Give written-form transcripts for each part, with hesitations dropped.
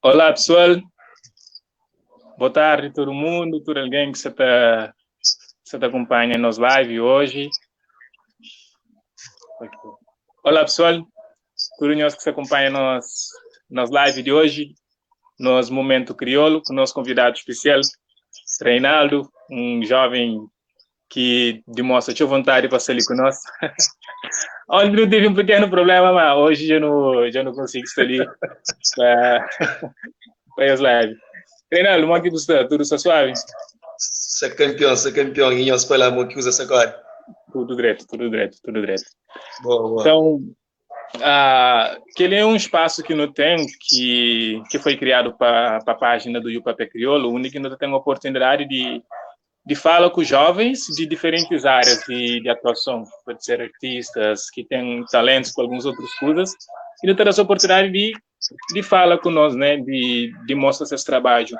Olá pessoal, boa tarde todo mundo, todo alguém que está está acompanha nos live hoje. Olá pessoal, todos nós que se acompanha nos nos live de hoje, nos Momento Crioulo, com nosso convidado especial, Reinaldo, um jovem que demonstra sua vontade para estar ali conosco. Ontem eu tive um pequeno problema, mas hoje já não, já não consigo estar ali para, para as lives. Reinaldo, como é que você está? Tudo está suave? Você é campeão, você é campeão. E nós falamos que usa essa cor. Tudo direito, tudo direito, tudo direito. Boa, boa. Então, ah, que ele é um espaço que não tem, que, que foi criado para a página do Yupapé Crioulo, onde que não tem a oportunidade de, de fala com jovens de diferentes áreas de, de atuação, pode ser artistas, que têm talentos com algumas outras coisas, e não ter essa oportunidade de, de fala com nós, né, de, de mostrar seus trabalhos.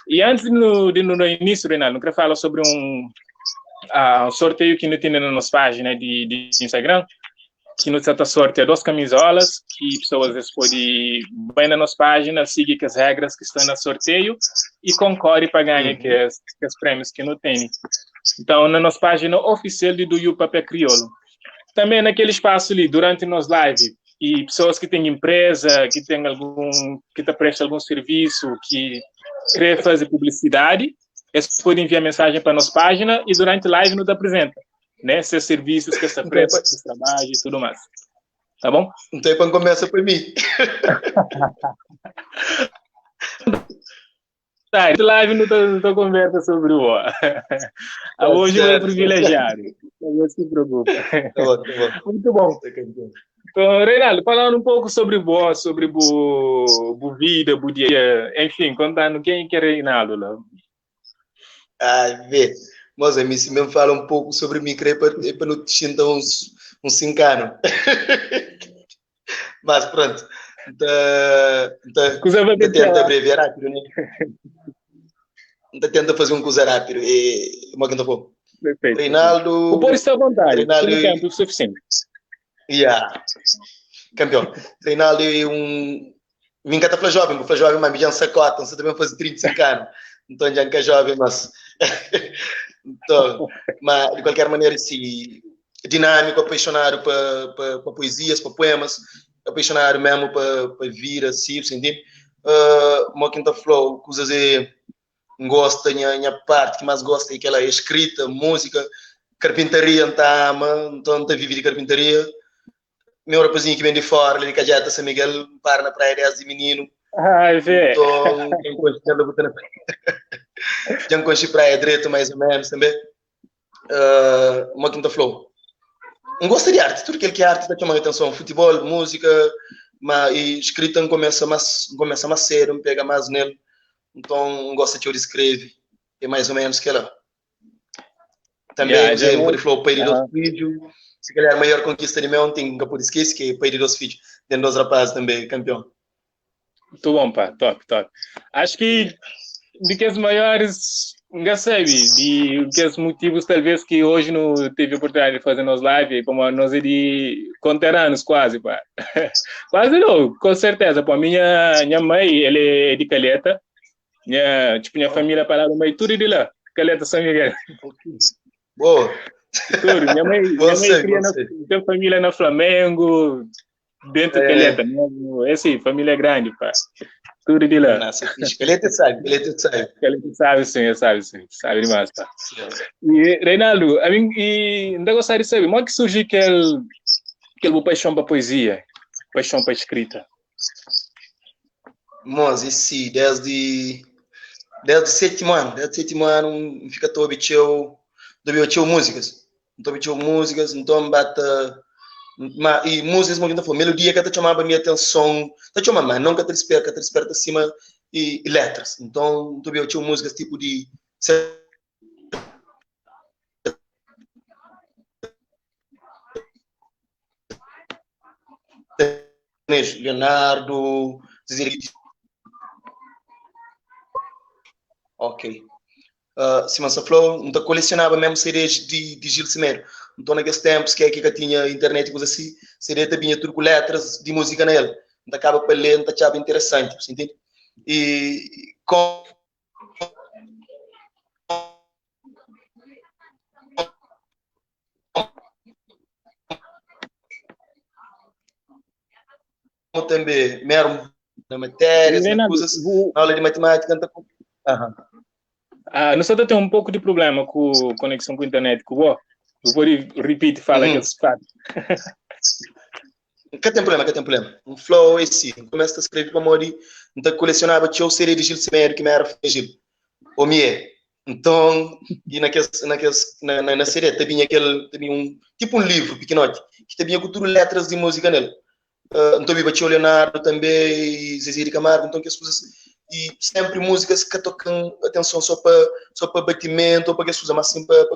E antes de no, de no início, Reinaldo, eu queria falar sobre um, uh, um sorteio que não tem na nossa página de, de Instagram, que no certa sorte é duas camisolas que pessoas às vezes podem bem na nossa página, seguir as regras que estão no sorteio e concorre para ganhar uhum. que, as, que os prêmios que não tem. Então, na nossa página oficial do Yupapé Crioulo. Também naquele espaço ali, durante nossa live, e pessoas que têm empresa, que têm algum, que te presta algum serviço, que quer fazer publicidade, eles podem enviar mensagem para a nossa página e durante a live nos apresenta né? Seus serviços que essa presta, seus trabalhos e tudo mais. Tá bom? Então, para começa por mim. Tá, live não tô, conversa sobre o O. Tá hoje eu é privilegiado. Não se preocupe. Tá bom, tá bom. Muito bom. Então, Reinaldo, falando um pouco sobre o sobre o bo vida, o dia, enfim, contando quem que é Reinaldo lá. Ah, vê. Mas a mim se mesmo fala um pouco sobre mim, creio para, para não te sinta uns, uns cinco anos. Mas pronto. Então, então, tenta abreviar rápido, né? Então tenta fazer um coisa rápido. E uma que não Perfeito. Reinaldo. O Pôr está à vontade. Reinaldo. Tempo suficiente. Yeah. Campeão. Reinaldo é um. Mim cata fla jovem, fla jovem, mas me já sacota, você também faz 35 anos. Então já que é jovem, mas. então, mas de qualquer maneira, se dinâmico, apaixonado para pa, pa poesias, para poemas, apaixonado mesmo para pa vir assim, entende? Uh, uma quinta flow, coisas é gosta, minha, minha parte que mais gosta é aquela escrita, música, carpintaria, então ama, então tá vive de carpintaria. Meu rapazinho que vem de fora, ali de Cajeta, São Miguel, para na praia desde menino. Ai, vê. Então, tem coisa que ela na praia. Já conheci praia direito, mais ou menos, também. Uh, uma quinta flow. Um gosto de arte, tudo aquilo que é arte está chamando atenção. Futebol, música, mas, e escrita não começa mais, começa mais cedo, me pega mais nele. Então, gosto de escreve. É mais ou menos que ela. Também, Yeah, por exemplo, já- ele falou pai de dois Aham. filhos. Se calhar a maior conquista de meu ontem, nunca pude esquecer, que é pai de dois filhos. Tem dois rapazes também, campeão. Muito bom, pá, top, top. Acho que de que as maiores, não sei, de que os motivos talvez que hoje não teve a oportunidade de fazer nos live, como nós é de conterrâneos quase, pá. Quase não, com certeza, pô, minha, minha mãe, ela é de Calheta, minha, tipo, minha família para lá no meio, tudo de lá, Calheta São Miguel. Boa. Tudo. Minha mãe, minha mãe Você, cria na, você. tem família na Flamengo, dentro de É. Calheta mesmo. É assim, família grande, pá. Tudo de lá. Nossa, fixe. Calheta sabe, Calheta sabe. Calheta sabe sim, sabe sim, sabe demais, pá. E, Reinaldo, a mim, e ainda gostaria de saber, como é que surgiu aquele, aquele paixão para poesia, paixão para escrita? Mas, esse, desde, desde o sétimo ano, desde o sétimo ano, fica todo teu, do teu músicas. Então, teu músicas, então, bata, ma, e músicas, como que foi, melodia que te chamava a minha atenção, te chamava, mas nunca te desperta, te desperta acima e, e letras. Então, tu viu, tinha músicas tipo de Leonardo, Ok. Uh, Simão Saflou, então colecionava mesmo CDs de, de Gil Semedo. Então, naqueles tempos que é que tinha internet e coisa assim, CD também tinha tudo com letras de música nele. Então, acaba para ler, então, achava interessante, você entende? E com também mesmo na matérias, na coisas, na aula de matemática, então, aham. Ah, nós só tem um pouco de problema com conexão com a internet, com o Eu vou repetir, fala que eles fazem. Que tem problema, que tem problema. Um flow é esse. Começa a escrever para morrer, então colecionava tinha o CD de Gil Semedo que me era Gil. O mie. Então, e naqueles, naqueles, na, na, na CD também aquele, também um, tipo um livro pequenote, que também com tudo letras de música nele. Então, viva o Leonardo também, e Zezé de Camargo, então que as coisas, e sempre músicas que tocam atenção só para batimento ou para que as coisas, mas sim para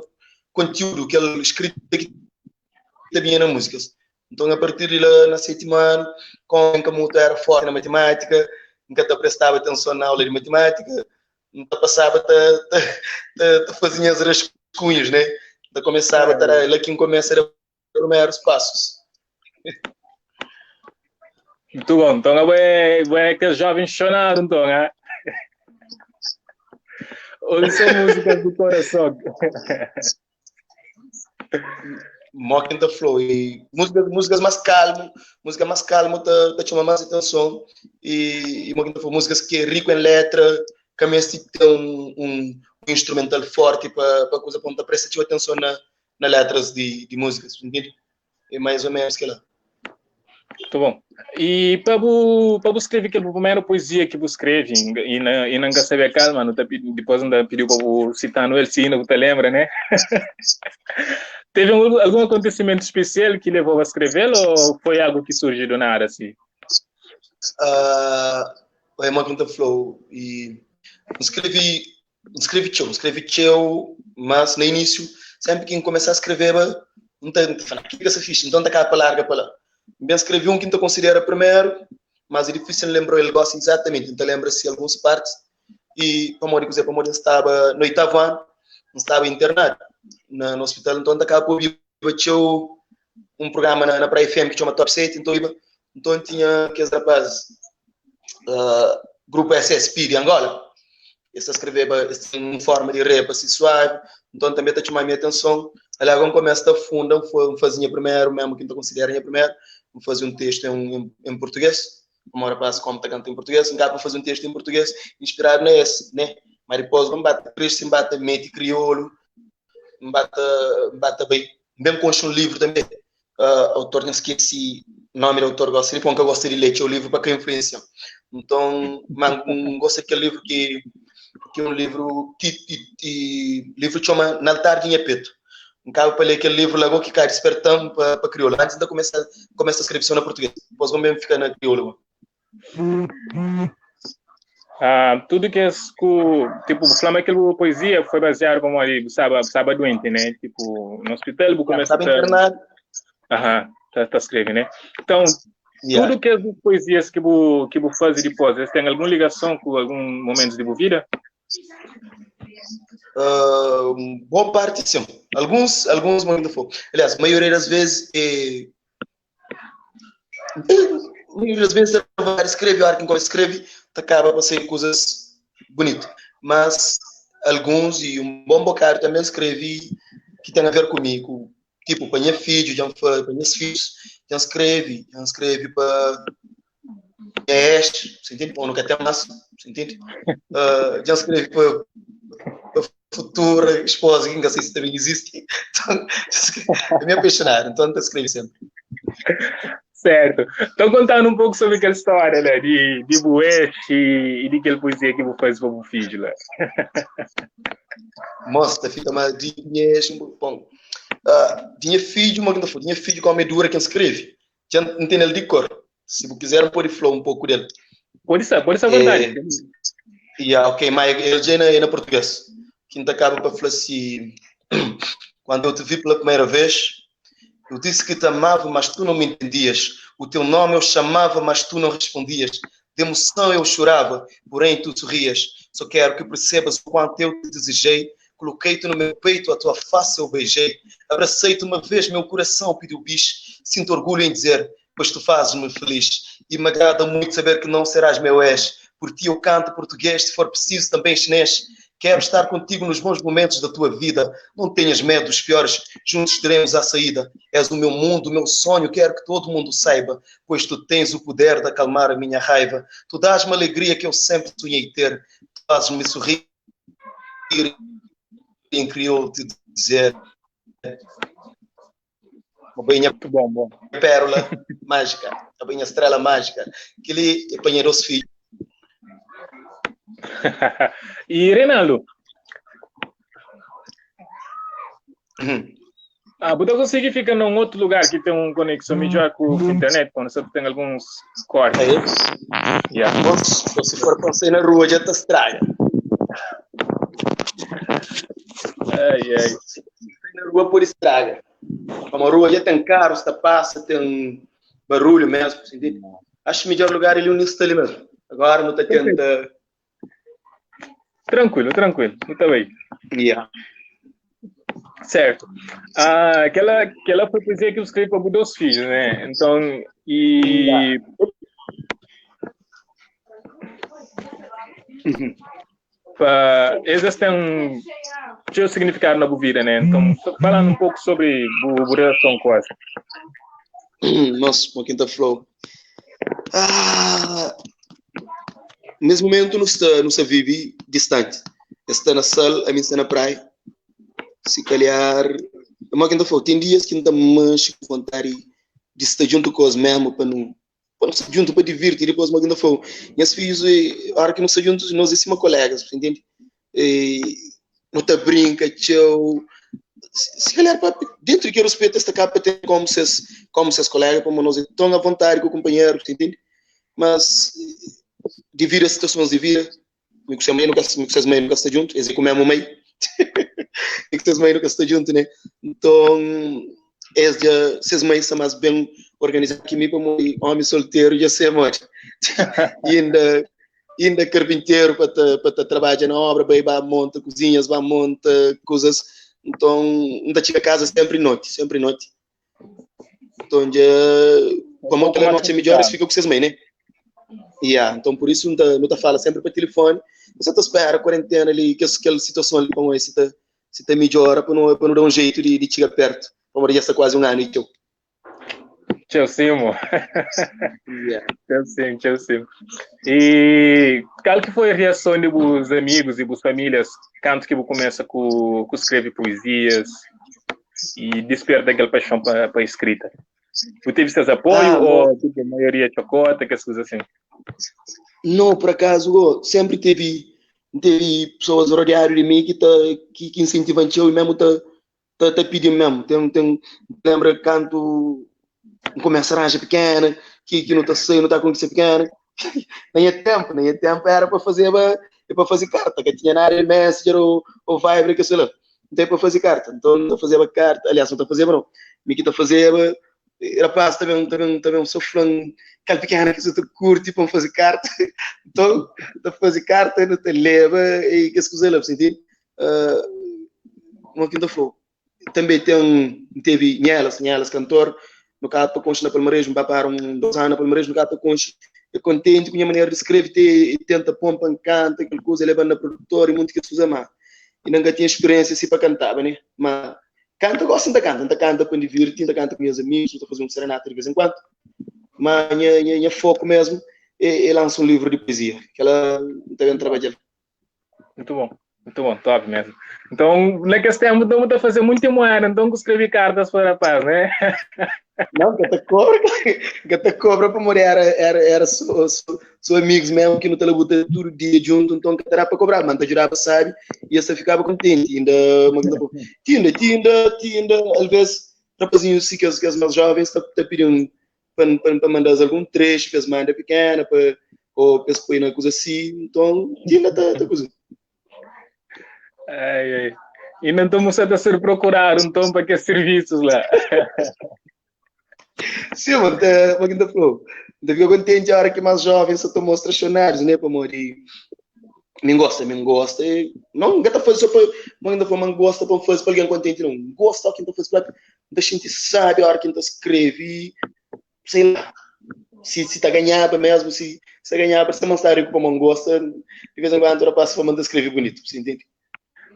conteúdo, que ele escrito que também na músicas. Então, a partir de lá, na sétima ano, com que muito era forte na matemática, nunca te prestava atenção na aula de matemática, nunca passava, te, te, te, te fazia as rascunhos, né? Então começava, a lá quem começa a dar primeiros passos. Muito bom. Então, é, é aquele jovem chorado, então, né? Ouça músicas do coração. Mocking the Flow. E músicas, músicas mais calmo, música mais calma te, te chama mais atenção. E Mocking the Flow, músicas que é rico em letra, que também tem um instrumental forte para coisa para prestar atenção na letras de músicas, entende? É mais ou menos que lá. Muito bom. E para você escrever aquela primeira poesia que você escreve, e não sabe calma, não tá, depois não pediu para citar no Elcino, você lembra, né? Teve algum acontecimento especial que levou a escrevê-lo ou foi algo que surgiu do nada, assim? É uma pergunta flow. E escrevi tchau, mas no início, sempre que começar a escrever, não tem, o que é essa ficha? Então tá cá para larga para lá. Bem, escrevi um que então considera primeiro, mas é difícil lembrar ele gosta exatamente, então lembra-se algumas partes. E, para morrer, para morrer, estava no oitavo ano, estava internado no hospital, então tá por tinha um programa na Praia FM que chama Top 7, então tinha aqueles rapazes, grupo SSP de Angola, eles escreveram em forma de rap assim suave, então também está chamando a minha atenção. Aliás, quando começa a funda, fazia primeiro, mesmo que não considerem primeiro, fazia um texto em português, como rapaz como tá cantando em português, um para fazer um texto em português, inspirado nesse, né? Mas depois vamos bater, cresce, bate, mete crioulo, bate, bate bem. Bem com um livro também, autor, não esqueci nome do autor, gosto de que eu gosto de ler, é o livro para que influência. Então, man, gosto daquele livro que é um livro que livro chama Na Altar de Peto. Um cabo para ler aquele livro logo que cai despertando para crioulo. Antes de começar a escrever na português. Depois vamos mesmo ficar na crioulo. Ah, tudo que é tipo, falando aquela poesia foi baseado como ali, sabe doente, né? Tipo, no hospital, vou começar a internado. Aham, tá escrevendo, né? Então, tudo que as poesias que vou fazer depois, eles têm alguma ligação com algum momento de vida? Boa parte, sim. Alguns momentos foi. Aliás, a maioria das vezes a maioria das vezes escreve, a hora que escreve, acaba por ser coisas bonitas. Mas alguns, e um bom bocado também escrevi que tem a ver comigo. Tipo, para minha filho, já foi, para meus filhos, já escreve para minha ex, você entende? Bom, nunca tem mais, você entende? Já escreve para futura esposa, que nunca sei se também existe. Então, é me apaixonar, então eu escrevo sempre. Certo. Então, contando um pouco sobre aquela história, né, de Bueste e de aquela poesia que você faz para o filho lá. Mostra, fica mais de bom. Tinha filho, mas não foi. Tinha filho com a medura que escreve. Já não tem ele de cor. Se você quiser, pode falar um pouco dele. Pode ser à vontade. Yeah, ok, mas ele já é na português. Quem acaba para falar assim, quando eu te vi pela primeira vez, eu disse que te amava, mas tu não me entendias. O teu nome eu chamava, mas tu não respondias. De emoção eu chorava, porém tu sorrias. Só quero que percebas o quanto eu te desejei. Coloquei-te no meu peito, a tua face eu beijei. Abracei-te uma vez, meu coração pediu bicho. Sinto orgulho em dizer, pois tu fazes-me feliz. E me agrada muito saber que não serás meu ex. Por ti eu canto português, se for preciso também chinês. Quero estar contigo nos bons momentos da tua vida. Não tenhas medo dos piores, juntos teremos a saída. És o meu mundo, o meu sonho, quero que todo mundo saiba, pois tu tens o poder de acalmar a minha raiva. Tu dás-me a alegria que eu sempre sonhei ter. Tu fazes-me sorrir em crioulo te dizer. Uma Muito bom, bom. pérola mágica, a minha estrela mágica, que ele apanhou os filhos. E Reinaldo, você consegue ficar num outro lugar que tem uma conexão melhor com a internet, quando você tem alguns cortes? É? Yeah. Bom, se for para sair na rua, já te estraga. Ai, ai. Na rua por estraga. Como a rua já tem carros, tá passa, tem barulho mesmo, entende? Acho que o melhor lugar é ali onde está ali mesmo. Agora não está tenta. Tranquilo, tranquilo. Muito bem. Yeah. Certo. Aquela foi poesia que eu escrevi para os dois filhos, né? Então, e... Pa, esses têm um seu significado na vida, né? Então, falando um pouco sobre a relação com essa. Nossa, uma quinta flow. Nesse momento não se vive distante. Está na sala, a mim está na praia. Se calhar, uma quinta flow. Tem dias que não está mais com vontade de estar junto com os mesmos para não, para não estar junto para divertir, depois uma quinta flow. Meus filhos, a hora que não estão juntos, nós somos colegas, entende? E, não te brinca, tchau. Se calhar, pá, dentro que eu respeito esta capa, tem como seus colegas, como nós, tão à vontade com o companheiro, entende? Mas, devido às situações de vida, me que mãe nunca, me que mãe nunca está junto, esse é com a minha mãe. Me que mãe nunca está junto, né? Então, esse já, seus mães são mais bem organizadas que mim, como homem solteiro, já sei, mãe. E ainda carpinteiro para te, para te trabalhar na obra, bem, vai, monta cozinhas, vai, monta coisas. Então, ainda chega a casa sempre noite, sempre noite. Então, já, como eu noite é melhor, fica com vocês mãe, né? Yeah, então, por isso, não te fala sempre para telefone. Você tá espera a quarentena ali, que aquela situação ali, como é, se tá, se tá melhor, para não dar um jeito de chegar perto. Como já está quase um ano e tchau. Tchau, Simo. Yeah. Tchau, sim, tchau, sim. E qual que foi a reação dos amigos e das famílias quando que você começa com escrever poesias e desperta aquela paixão pra escrita? Você teve seus apoio ou tipo, a maioria chocota, que as coisas assim? Não, por acaso, sempre teve pessoas rodeadas de mim que incentivam eu e mesmo tá pedindo mesmo. Lembra quando começa a arranjar pequena, que não tá saindo, não tá com que ser pequena. Nem é tempo, nem é tempo, era para fazer, é para fazer carta, que tinha na área Messenger ou Viber, que sei lá. Não tem para fazer carta, então não tá fazendo carta, aliás, não tá fazendo não. Me que tá fazendo, rapaz, também sou fã, aquela pequena que você curte para fazer carta. Então, tá fazer carta, não te leva e que as coisas lá, sentir? Uma quinta flor. Também teve Nhelas cantor, no caso para Concha na Palmares, me para um 2 anos na Palmares, no caso para Concha, é contente com a minha maneira de escrever, e tenta pompa, canta, aquela coisa, leva na produtora e muito que se usa mais. E nunca tinha experiência assim para cantar, né? Mas canta, gosto de cantar, ainda canta para divertir, ainda canta com meus amigos, estou fazendo um serenata de vez em quando. Mas minha foco mesmo é lançar um livro de poesia, que ela também trabalha. Muito bom. Muito bom, top mesmo. Então, naquele tempo, não muita fazer muito moeda, então escrevi cartas para o rapaz, né? Não, que te cobra, que te cobra para morrer, era só amigos mesmo que não te labuta todo dia junto, então que era para cobrar, mas te jurava, sabe? E essa ficava contente, ainda, mas ainda, tinda, tinda, tinda, às vezes, rapazinho, sim, que os mais jovens te pediam para mandar algum trecho, que as manda pequena, para, ou para se pôr na coisa assim, então, tinda, tá, tá coisa. Ai, ai. E não estamos a ser procurado, então, para que serviços lá? Sim, mas mas ainda falou. Ainda fica contente a hora que mais jovens só estão mostracionários, né, para morrer. Nem gosta, nem gosta. E não, não tá fazendo só para, mas ainda falou, mas gosta para fazer para alguém contente, não. Gosta que tá fazendo para, a gente sabe a hora que tá escreve, sei lá, se tá ganhando mesmo, se Se ganhaba, se man sta riku pa man gosta, de vez em quando rapaz pa man ta escreve bonito, você entende?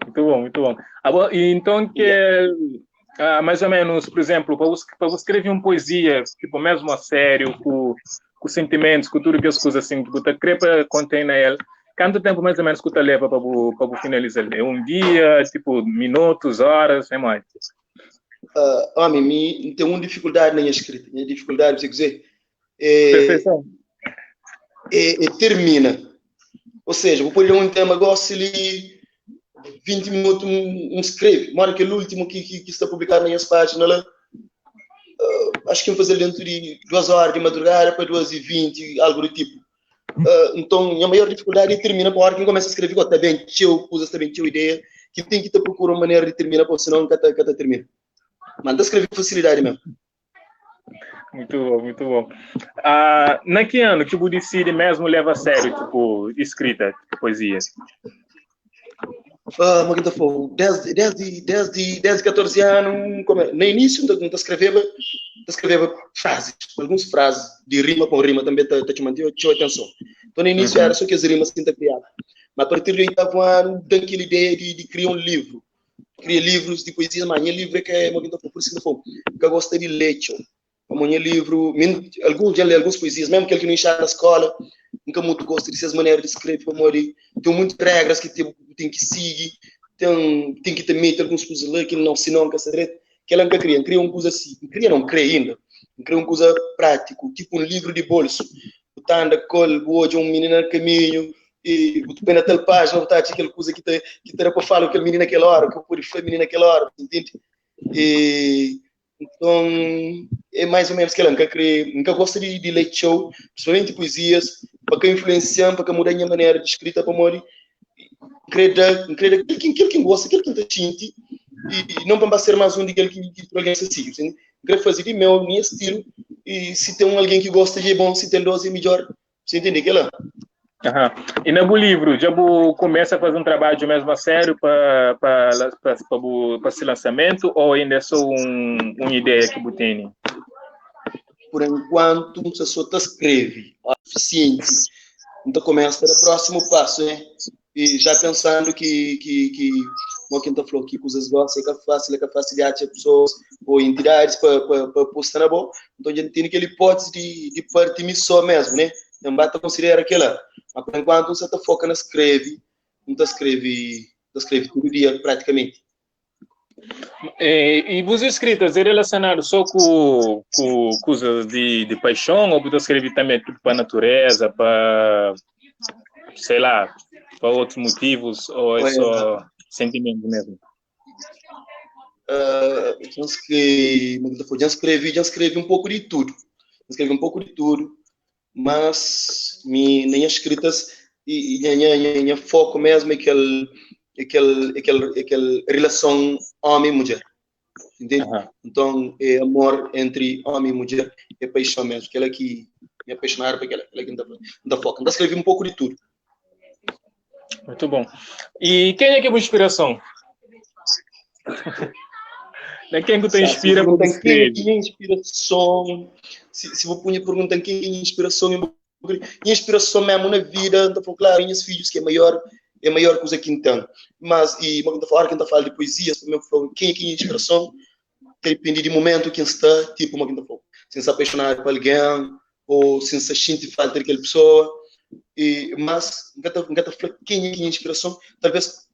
Muito bom, muito bom. Ah, bom, e então que yeah. Mais ou menos, por exemplo, para você, para você escrever uma poesia, tipo, mesmo a sério, com sentimentos, com tudo que as coisas assim, que você quer para conter na ela, quanto tempo mais ou menos que você leva para finalizar? É um dia, tipo, minutos, horas, é mais? Homem, me tem uma dificuldade na minha escrita. Minha dificuldade, você dizer, é, Perfeição. É termina. Ou seja, vou pôr um tema, gosto ali 20 minutos, um escreve. Mora aquele último que está publicado nas minhas páginas lá, acho que vou fazer dentro de 2 horas de madrugada para 2:20, algo do tipo. Então, minha maior dificuldade é terminar, para a hora que começa a escrever, está bem, teu, usa, está bem, teu ideia, que tem que te procurar uma maneira de terminar, porque senão nunca tá, nunca termina. Mas escrever com facilidade mesmo. Muito bom, muito bom. Na que ano que você decide mesmo leva a sério, tipo, escrita, tipo, poesia? Mas que tá falando, desde 14 anos, como é? No início, não tá escrevendo, tá escrevendo frases, algumas frases de rima com rima também tá te mantendo, te atenção. Então, no início era só que as rimas assim tá criadas. Mas a partir do oitavo ano, tem aquela ideia de criar um livro. Cria livros de poesia, mas minha livro é que é uma quinta por isso que eu que eu gosto de ler, tio. Como minha livro, min, alguns já li algumas poesias, mesmo que ele que não enxerga na escola, nunca muito gosto de essas maneiras de escrever, como ele tem muitas regras que tem que seguir, tem que ter medo algumas coisas lá que não, senão que essa direito, que ela nunca cria, cria uma coisa assim, cria não, cria ainda, cria uma coisa prático, tipo um livro de bolso, botando a col, hoje um menino no caminho, e botar na tal página, botar aquela coisa que te, que te era para falar aquele menino naquela hora, que eu pude falar menino naquela hora, entende? E, então, é mais ou menos que ela nunca cria, nunca gosta de ler show, principalmente poesias, para que influenciar, para que mude a minha maneira de escrita para morrer, crê aquilo que gosta, aquilo que te sente, e não para ser mais um daquele que alguém se siga, entende? Quero fazer de meu, meu estilo, e se tem um alguém que gosta de é bom, se tem dois é melhor, você entende aquilo? E no livro, já começa a fazer um trabalho mesmo a sério pa esse lançamento, ou ainda é só uma ideia que você tem? Por enquanto, você só tá escreve, o suficiente. Então começa o próximo passo, né? E já pensando que como quem tá falou que coisas gostam, é que é fácil, é que é fácil de achar pessoas ou entidades pa postar na boa. Então a gente tem aquela hipótese de partir só mesmo, né? Não basta considerar aquela. Mas por enquanto você tá foca na escreve, não tá escreve, tá escreve todo dia praticamente. E você escritas é relacionado só com coisas de paixão ou você escreve também tipo para a natureza, para, sei lá, para outros motivos, ou é só sentimento mesmo? Já escrevi um pouco de tudo. Escrevi um pouco de tudo, mas minhas escritas e minha foco mesmo é aquele relação homem e mulher. Entende? Então, é amor entre homem e mulher, é paixão mesmo, aquela que me apaixonar por aquela que não dá foco. Então, escrevi um pouco de tudo. Muito bom. E quem é que é a inspiração? De quem que te inspira para você escrever? Quem é inspiração? Se vou pôr pergunta quem é inspiração, eu vou minha inspiração mesmo na vida, então, falou, claro, meus filhos, que é maior coisa que então. Mas, e, mas, quando quem tá falando de poesia, também falou, quem é que é inspiração? Depende do momento que está, tipo, uma quem tá falando. Se se apaixonar por alguém, ou se se sente falta daquela pessoa, e, mas, nunca tá, nunca tá falando quem é que é inspiração, talvez,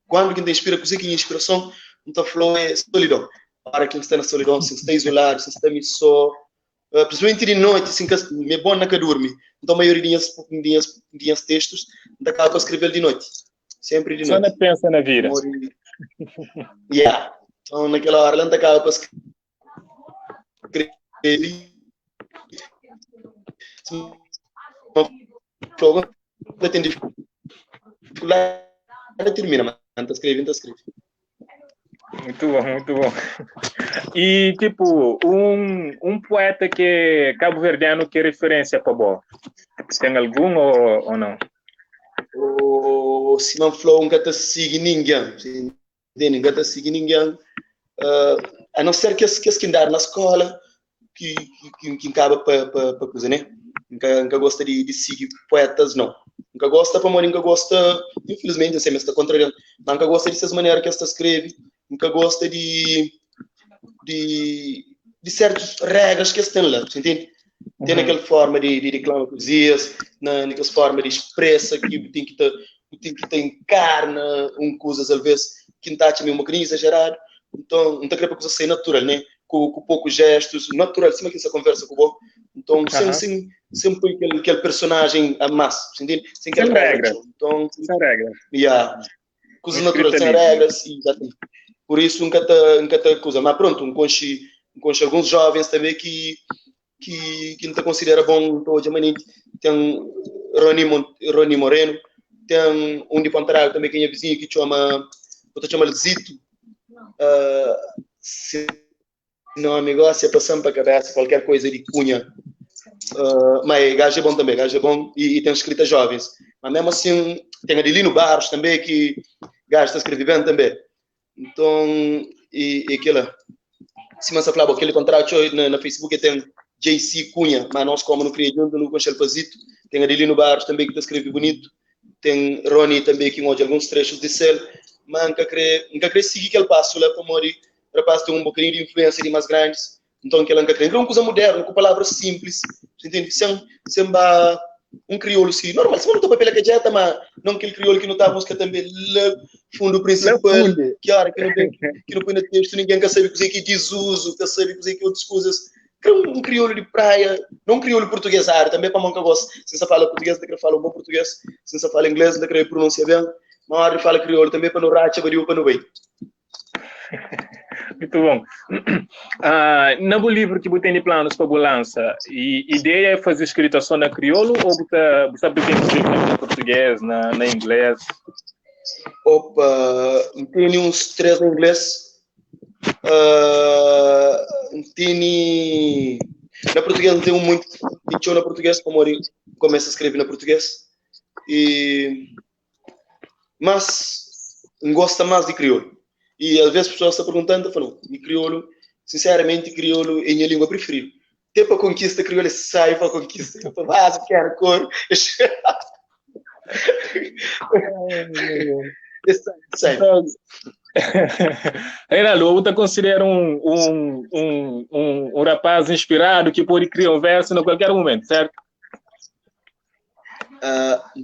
quando quem te inspira, coisa que é inspiração, não tá falando é solidão. Para quem está na solidão, se está isolado, se está só, principalmente de noite, assim, que é bom na que dorme. Então, a maioria de textos, não acaba para escrever de noite. Sempre de Só noite. na pensa na vida. Morre. Yeah. Então, naquela hora, não acaba para escrever. Não tem dificuldade, termina, mas não tá escrevendo, tá escrevendo. Muito bom, muito bom. E, um poeta que é cabo-verdiano que é referência para bom, tem algum ou não? O Simão Flow nunca te sigue ninguém, entende? Nunca te sigue ninguém. A não ser que esse que andar na escola, que acaba pa coisa, né? N ka, N ka gosta di, di sigi poetas, não. N ka gosta pamodi N ka gosta, infelizmenti, N sei ma es ta kontrarian, ma N ka gosta di ses manera ki es ta skrebe, N ka gosta di, di, di sertus regras ki es ten la, bu intende? Ten aquel forma di, di deklama poezias, na, na kes forma di expresa ki bu ten ki ta, bu ten ki ta enkarna un kuzas alvês ki N ta atxa mi un bokadinhu izajeradu. Nton, N ta kre pa kuza sai natural, ne? Ku, ku poku gestus, natural, sima ki N sta konversa ku bo. Nton, sen, sen, sen poi kel, kel personajen a mas, bu intende? Sen kel Sen regra regra. txeu. Nton, Sen regra. ya, kuzas Un natural, escrita sen livre. regras, exatamente. Por isso nunca ta, nunca ta kuza. Mas pronto, N konxe, N konxe alguns jovens também ki, ki, ki N ta konsidera bom, N ta odja manenti. Ten Rony, Rony Moreno, ten un di Ponta d'Água também ki é nha vizinho ki txoma, bu ta txoma-l Zito. Uh, se nome gosi é pasa-m pa kabesa qualquer coisa di Cunha. Uh, mas gajo é bom também, gajo é bom e, e tem escrita jovens. Mas mesmo assim, tem Adelino Barros também, que gajo está escreve bem também. Então, e, e aquela, se mas falava, aquele contrato na, na Facebook tem JC Cunha, mas nós como não queria junto, não com Pazito, tem Adelino Barros também que está escreve bonito, tem Rony também que hoje alguns trechos de céu, mas nunca queria, nunca queria seguir aquele passo lá para morrer rapaz tem um bocadinho de influência de mais grandes, então que ela nunca queria. É uma coisa moderna, com palavras simples, entende? Sem, sem ba, um crioulo sim, normal, se não está papel que jeta, mas não aquele crioulo que não está a buscar também lá fundo principal, que hora que não tem, que não põe no texto, ninguém quer saber coisa que é desuso, quer saber coisa que outras coisas. Um crioulo de praia, não um crioulo portuguesário, também para mão que gosta. Se você fala português, não quer falar um bom português. Se você fala inglês, não quer pronunciar bem. Mas hora de fala crioulo também para não racha, para não bem. Muito bom. No livro que você tem de planos para lança, e ideia é fazer escrita só na crioulo ou você, você pretende escrever na português, na, na inglês? Opa, tem uns três em inglês. Tem na português não tenho muito dicho na português, como eu começo a escrever na português. E mas gosta mais de crioulo. E às vezes as pessoas estão perguntando, falam, e crioulo, sinceramente, crioulo é minha língua preferida. Até para conquista, crioulo sai para conquista. Eu falo, ah, quero cor. Sai, sai. Reinaldo, eu te considero um, um, um, um, um rapaz inspirado que pode criar um verso a qualquer momento, certo?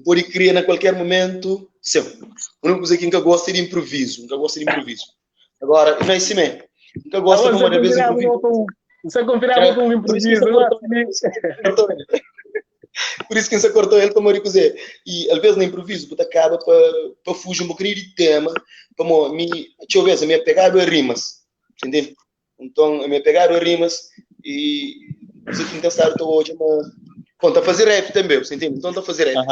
Pode criar a qualquer momento, sim. A única coisa que nunca gosto é de improviso, nunca gosto de improviso. Agora, não é assim mesmo. Nunca gosto de uma vez improviso. Você confirmava com um improviso. Por isso que você cortou ele para morrer cozer. E às vezes no improviso, você acaba para fugir um bocadinho de tema, para me, deixa eu ver, a minha pegada é rimas, entende? Então, a minha pegada é rimas e você tem que estar hoje, mas bom, tá a fazer rap também, você entende? Então tá a fazer rap.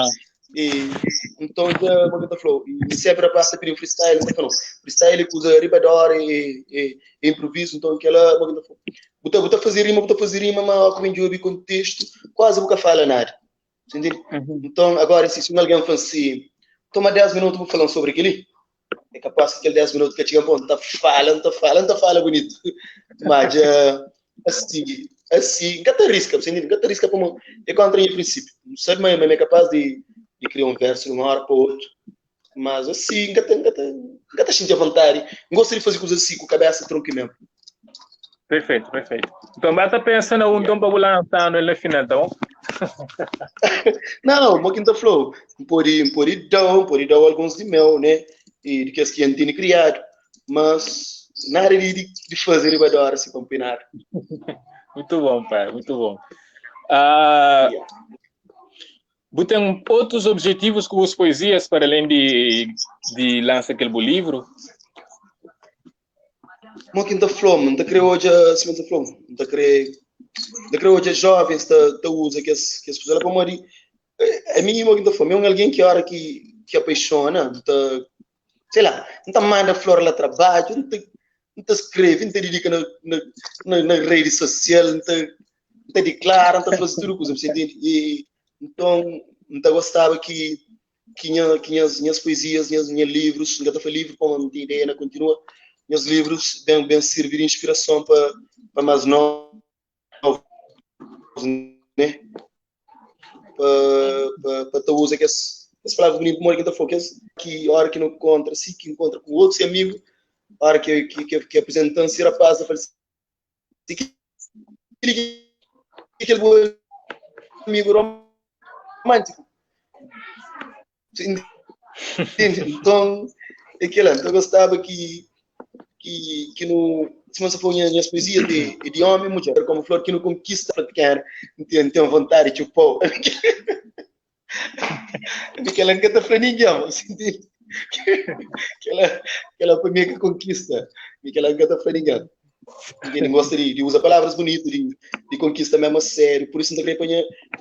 E, então, já, como tá falou, e sempre passa por um freestyle, tá falando, freestyle que usa ribador e, e, e improviso, então aquela, como tá falou, bota, bota fazer rima, bota fazer rima, mas como eu contexto, quase nunca fala nada. Entende? Então, agora, se, se alguém fala assim, toma 10 minutos para falar sobre aquilo, é capaz que aquele 10 minutos que chega ponto, tá falando, tá falando, tá falando bonito. Mas, assim, assim, nunca te arrisca, você entende? Nunca te arrisca como é contra o princípio. Não sabe, mas é capaz de, de criar um verso de uma hora para outra. Mas assim, nunca te, nunca te, nunca te sente à vontade. Não gosto de fazer coisas assim com a cabeça tronco mesmo. Perfeito, perfeito. Então, basta pensar no um dom para lançar no final, tá bom? Não, mas quem tá falou, pode, pode dar, pode dar alguns de mel, né? E de que as que a gente tem criado, mas nada de, de fazer e dar assim combinar. Muito bom, pai, muito bom. Yeah. Você tem outros objetivos com as poesias para além de, de lançar aquele livro? Mas quem tá falando, não tá querendo hoje, assim, tá falando, não tá querendo, tá querendo hoje jovens tá tá usa que as que as pessoas para morrer. A mim, quem tá falando, é alguém que hora que que apaixona, tá, sei lá, não tá manda flor lá trabalho, não tá, não tá escreve, não tá dedica na, na, na, na rede social, não tá, não tá declara, não tá fazendo tudo coisa, você entende? E então, não tá gostava que que minha, que minhas, minhas poesias, minhas, minhas livros, não tá falando livro como não tem ideia, não continua, meus livros bem, bem servir de inspiração para para mais novos, né? usa kes kes palavras bonitu modi ki N ta fla kes ki ora ki nu kontra si ki nkontra ku otus amigu ora ki ki ki apresentan si rapaz ta fla si kili ki kel bu amigu romántiku Entende? Então, é aquela, então eu gostava que, que, que no, se você for minhas poesias de, de homem e mulher, como flor que não conquista a pequena, tem, tem vontade de chupar. Aquela nunca tá falando ninguém, entende? Aquela, aquela para mim que conquista, aquela nunca tá falando ninguém. Ninguém gosta de, de usar palavras bonitas, de, de conquista mesmo a sério. Por isso, não queria pôr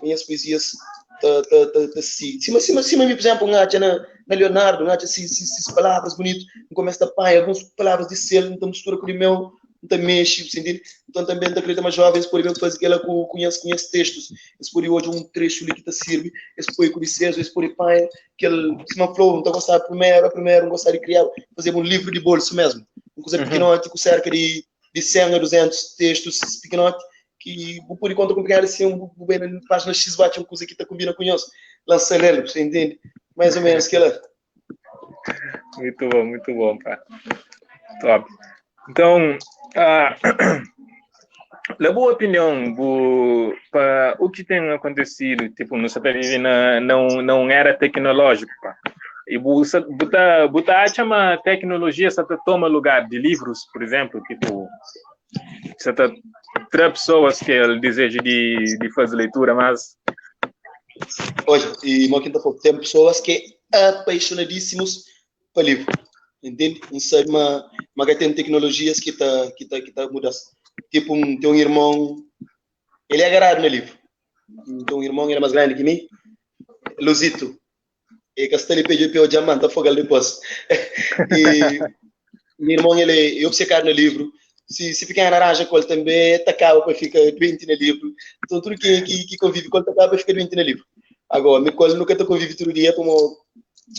minhas poesias ta, ta, ta, ta si. Sima, sima, sima mi, por exemplo, um acha na, na Leonardo, um acha si, si, si palavras bonitas, um começa a apanhar algumas palavras de selo, então mistura com o meu, então mexe, entende? Então também tá acredita mais jovens podem fazer aquela com com esses com esses textos. Eles podem hoje um trecho ali que tá serve, eles podem conhecer, eles podem apanhar aquele, se uma flor, não tá gostar primeiro, primeiro, não gostar de criar, fazer um livro de bolso mesmo. Uma coisa pequenote, com cerca de, de 100 a 200 textos pequenote, que o pode conta com pegar assim, um bem na página X bate uma coisa que tá combina com nós, lança nele, você entende? Mais ou menos que ela. Muito bom, pá. Top. Então, na boa opinião, bu, pa, o que tem acontecido, tipo, não se vive na não não era tecnológico, pá. E bu, bu tá, bu tá acha uma tecnologia só toma lugar de livros, por exemplo, tipo, você tá tra pessoas que ele deseja de, de fazer leitura, mas Olha, e mo quem tá falando, tem pessoas que é apaixonadíssimos para livro. Entende? Não sei, mas, mas tem tecnologias que tá que tá que tá mudando. Tipo, um, tem um irmão, ele é agarrado no livro. Tem um irmão, ele é mais grande que mim, Luzito. E que está ali pediu o diamante, afogar depois. E meu irmão, ele é obcecado no livro. Se, se ficar naranja com ele também, tacava para ficar doente no livro. Então, tudo que, que, que convive com ele, tacava para ficar doente no livro. Agora, me quase nunca te convive todo dia, como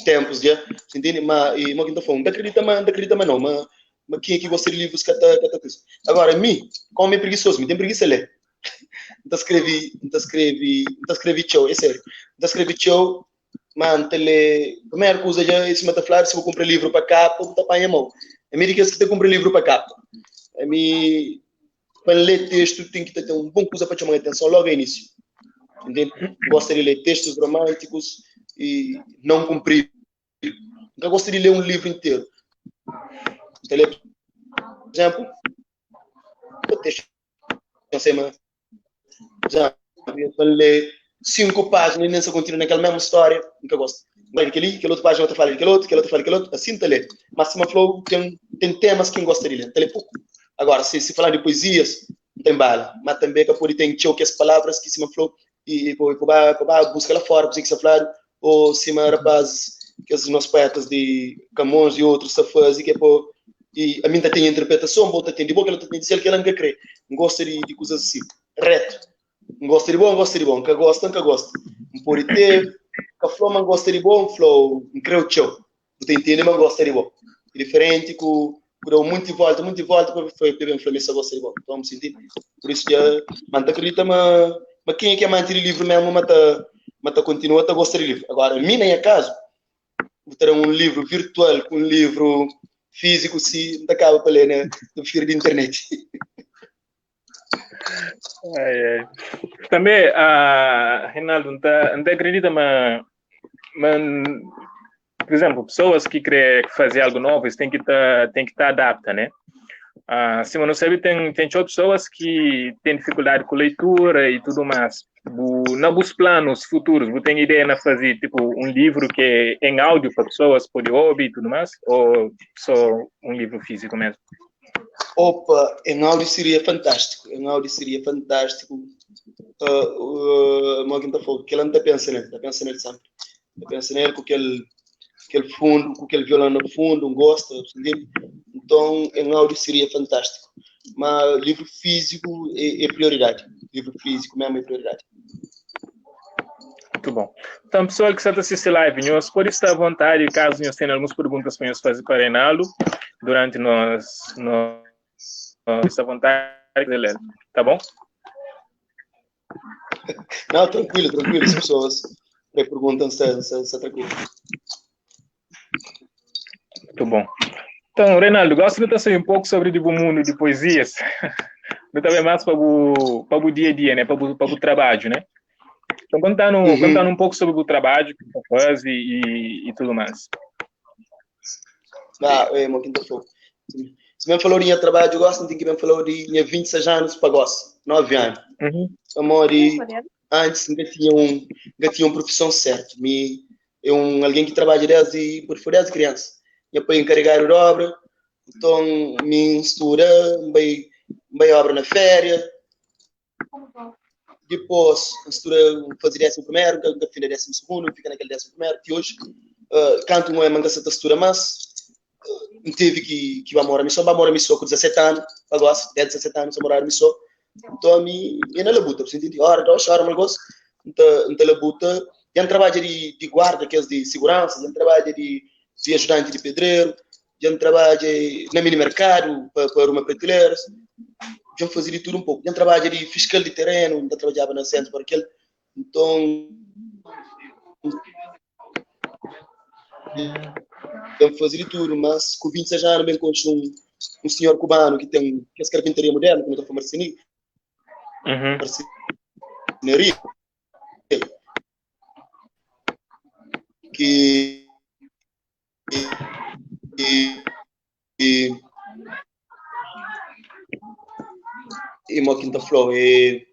tempos, já. Entende? Mas, e, mas quem tá falando, não acredita, mas não acredita, mas não. Mas, mas quem é que gosta de livros, que tá, que tá coisa. Agora, mim, como é preguiçoso, me tem preguiça ler. Não escrevi, não escrevi, não escrevi tchau, é sério. Não escrevi tchau, mas tele, primeira coisa já, esse mata falar, se vou comprar livro para capa, vou tapar a mão. A mim que te comprar livro para capa. A mim, para ler texto, tem que ter um bom coisa para chamar a atenção logo ao início. Entende? Gosto de ler textos românticos e não cumprir. Nunca gosto de ler um livro inteiro. Então, ler, por exemplo, o texto, não sei, mas, por exemplo, eu ler cinco páginas e nem se continua naquela mesma história, nunca gosto. Vai daquele, aquela outra página, outra fala daquele outro, aquela outra fala daquele outro, assim tá ler. Mas se uma flow tem, tem temas que gosta de ler, tá ler pouco. Agora, se, se falar de poesias, não tem bala. Mas também que pode ter que as palavras que se uma flow e, e, e, busca lá fora, por que se falar, ou se uma rapaz, que os nossos poetas de Camões e outros se fazem, que é pô, e a mim tá tem interpretação, bota tem de boa, que ela tem de ser que ela nunca crê. Não gosta de, de coisas assim, reto. Não gosta de bom, não gosta de bom, que gosta, nunca gosta. Não pode ter, que a flor não gosta de bom, flor, não crê o teu. Você entende, mas gosta de bom. Diferente com deu muita volta para foi para bem flor gosta de bom. Então, me senti. Por isso que mas acredita, mas mas quem é que é amante de livro mesmo, mas tá, mas tá continua a gostar de livro. Agora, a mim nem é caso, vou ter um livro virtual com um livro físico, se não acaba para ler, né? Eu prefiro de internet. Ai, ai. Também, Reinaldo, não, tá, não acredita, mas, mas, por exemplo, pessoas que querem fazer algo novo, eles têm que tá, tem que estar tá adapta, né? Se não sabe, tem, tem pessoas que têm dificuldade com leitura e tudo mais. Bu, nos planos futuros, você tem ideia de fazer tipo um livro que é em áudio para pessoas poderem ouvir e tudo mais? Ou só um livro físico mesmo? Opa, em áudio seria fantástico. Em áudio seria fantástico. Uh, uh, tá falando, que ela não está pensando nele, está pensando nele sempre. Está pensando nele com aquele, aquele fundo, com aquele violão no fundo, um gosta, entende? Então, em áudio seria fantástico. Mas livro físico é, é prioridade. Livro físico mesmo é prioridade. Muito bom. Então, pessoal que está assistindo live, nós pode estar à vontade, caso nós tenham algumas perguntas para nós fazer para Reinaldo, durante nós, nós, está à vontade de ler, tá bom? Não, tranquilo, tranquilo, as pessoas. Pre pergunta, nsa tranquilo. Muito bom. Então, Reinaldo, gosto de saber um pouco sobre o mundo de poesias. Não também mais para o para o dia a dia, né? Para o, para o trabalho, né? Então, contando, contando um pouco sobre o trabalho que você faz e tudo mais. Ah, é, mo quinta falou. Se me falou de minha trabalho, eu gosto, tem que me falou de minha 26 anos para gosto, 9 anos. Amor, e antes nunca tinha uma profissão certa. Me, é um, alguém que trabalha desde, por desde criança. Meu pai encarregado de obra, então me estuda, bem, bem obra na férias. Depois, estuda fazer 11º, que fim 12º, fica naquele 11º, que hoje, canto não é manga se estuda mais, não teve que vai morar missão, vai morar missão com 17 anos, agora, 10, 17 anos, vai morar missão. Então, me, me na labuta, você entende? Hora, duas horas, mas gosto. Então, então labuta, já trabalho de guarda, que é de segurança, já trabalho de ajudante de pedreiro, já trabalho na mini mercado para uma prateleira, já fazia de tudo um pouco. Já trabalho de fiscal de terreno, já trabalhava na centro para aquele. Então, já fazia de tudo, mas com 26 anos bem conheço um senhor cubano que tem que é carpintaria moderna, como eu estou falando, marcenaria. Marcenaria. Que e, e uma quinta flor e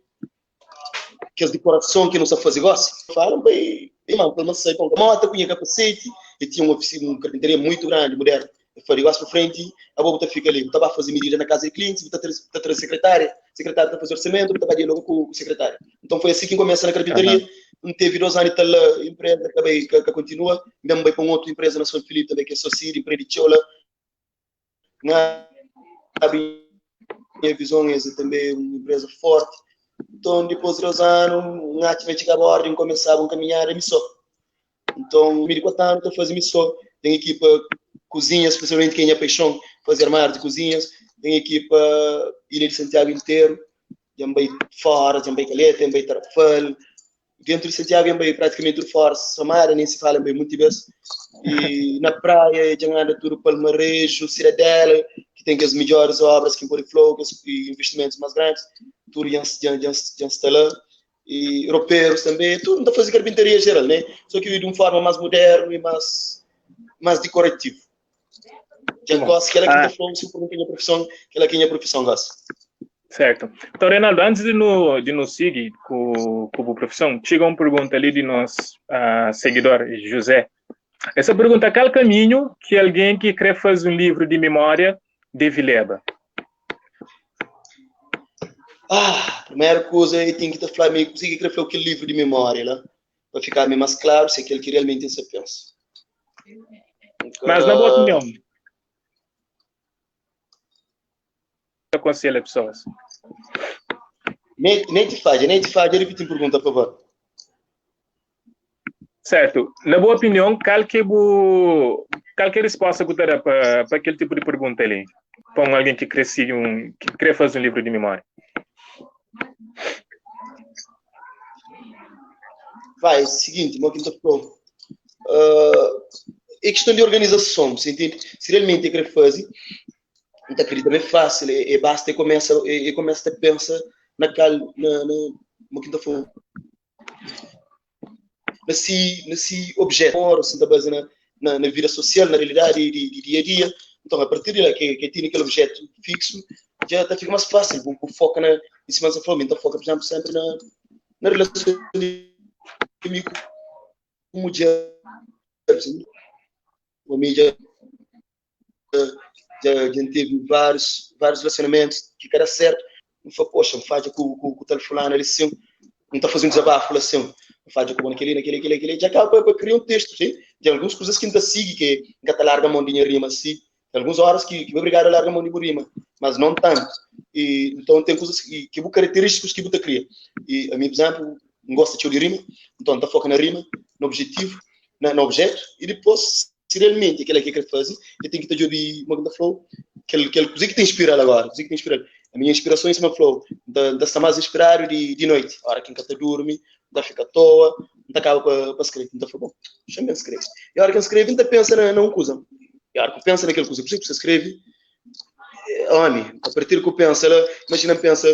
que as decoração que não sabe fazer gosto falam bem, bem mal, pelo menos sei com moto, punha capacete e tinha uma oficina, uma carpintaria muito grande, moderna. Eu falei, gosto para frente, a boba fica ali, estava a fazer medida na casa de clientes, está a trazer secretária, secretária está a fazer orçamento, estava a dialogar com o secretário. Então foi assim que começa na carpintaria. Não teve 2 anos e tal empresa, acabei que continua, mesmo vai para uma outra empresa na São Filipe também, que é Socir, empresa de Chola. Na minha visão é também uma empresa forte. Então, depois de 2 anos, um ato vai chegar a ordem, começava a caminhar a missão. Então, me de 4 anos, estou fazendo missão. Tem equipa cozinhas, especialmente quem é paixão, fazer armário de cozinhas. Tem equipa Ilha de Santiago inteiro, também fora, também Calheta, também Tarrafal. Dentro de Santiago, também praticamente tudo fora, Samara, nem se fala bem muito vezes. E na praia, já anda tudo Palmarejo, Cidadela, que tem as melhores obras que impõe flow, e investimentos mais grandes, tudo já, já, já, já está lá. E europeios também, tudo está fazendo carpintaria geral, né? Só que de uma forma mais moderna e mais decorativo. Já gosto que ela que flow, se por minha profissão, que ela que é profissão gosta. Certo. Então, Reinaldo, antes de nos seguir com a profissão, chega uma pergunta ali de nosso seguidor, José. Essa pergunta, qual caminho que alguém que quer fazer um livro de memória deve levar? Primeira coisa, eu tenho que te falar, me consegui escrever aquele livro de memória, lá, para ficar bem mais claro se é aquele que realmente se pensa. Então, mas, na boa opinião, aconselha pessoas? Nem te faz, nem te faz, repite a pergunta, por favor. Certo. Na boa opinião, qual que é qual que é a resposta que você dá para aquele tipo de pergunta ali? Para alguém que cresce que quer fazer um livro de memória. Vai, seguinte, meu quinto falou. É questão de organização, você entende? Se realmente quer fazer, não acredito, é fácil, é basta e começa a pensar naquela, na, na, meu quinto falou. Nesse objeto, assim, da base na vida social, na realidade de dia a dia. Então, a partir de lá que tem aquele objeto fixo, já tá, fica mais fácil, o foco na, em cima dessa forma, então foca, por exemplo, sempre na relação de comigo com mulher, assim, a mídia já teve vários relacionamentos que era certo, não foi, poxa, não faz com o tal fulano ali assim, não tá fazendo desabafo assim, não faz com aquele, aquele, aquele, aquele, já acaba para criar um texto, sim? Tem algumas coisas que ainda sigue, que ainda larga a mão de rima assim, tem algumas horas que obrigado a largar a mão de rima, mas não tanto. E, então tem coisas que características que você cria. E a mim, por exemplo, não gosto de rima, então tá foca na rima, no objetivo, no objeto, e depois, se realmente aquilo que quer fazer, eu tenho que te ouvir uma grande flow, aquele que te inspira agora, que te inspira. A minha inspiração é uma flow, da estar mais inspirado de noite, a hora que a dorme, da fica à toa, N ta kaba pa skrebe. N ta fla, bon, xa-m ben skrebe. I óra ki N skrebe, N ta pensa na un kuza. I óra ki N pensa na kel kuza, kuzê ki bu sta skrebe? Ómi, apartir ki bu pensa la, imajina N pensa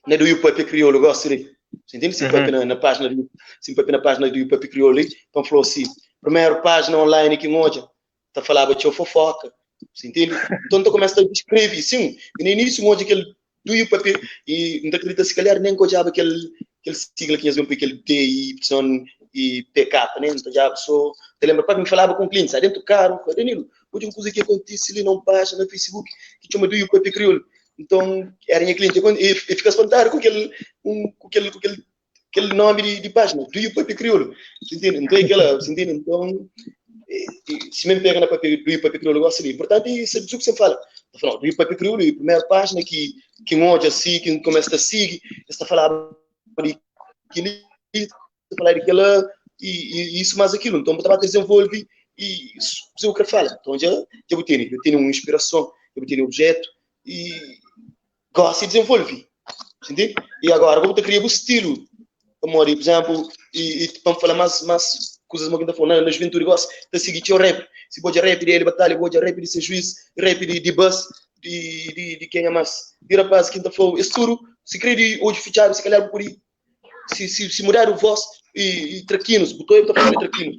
na do Yu Papia Kriolu gosi li. Você entende? Se papia na página do, se papia na página do Yu Papia Kriolu li, pa N fla si, primeru página online ki N odja, ta falaba txeu fofoka. Você entende? Então N ta kumesa ta descreve, sim, e na início N odja kel do Yu Papia, e N ta acredita se calhar nem que odjaba kel kel sigla ki nhas ben poi kel D Y e PK, né? N ta odjaba so, ta lembra papi mi falaba ku un cliente, sa dentu karu, fla, Danilo, odja un kuza ki akontise li na un página na Facebook ki txoma do Yu Papia Kriolu. Então, era nha cliente, e e fika espantado ku kel un ku kel ku kel kel nome di página, do Yu Papia Kriolu. Você entende? Então é aquela, você entende? Então, se mesmo pega na papia do Yu Papia Kriolu gosta ali. Importante é saber o que você fala. Tá falando, do Yu Papia Kriolu, a primeira página que um olha assim, que começa a seguir, está falando de aquilo, está falando de aquela, e isso mais aquilo. Então, você desenvolve e isso é o que fala. Então, já vou ter, eu tenho uma inspiração, eu vou ter um objeto e gosto e desenvolve. Entende? E agora, como você cria o estilo, amor, e, por exemplo, e para falar mais coisas que eu falando, na juventude gosta de seguir o rap. Se pode rap de ele batalha, pode rap de ser juiz, rap de bus, de quem é mais, de rapaz que tá falando, esse tudo, se crê de hoje fechado, se calhar por aí, se mudar o voz e traquinos, botou ele tá falando de traquinos.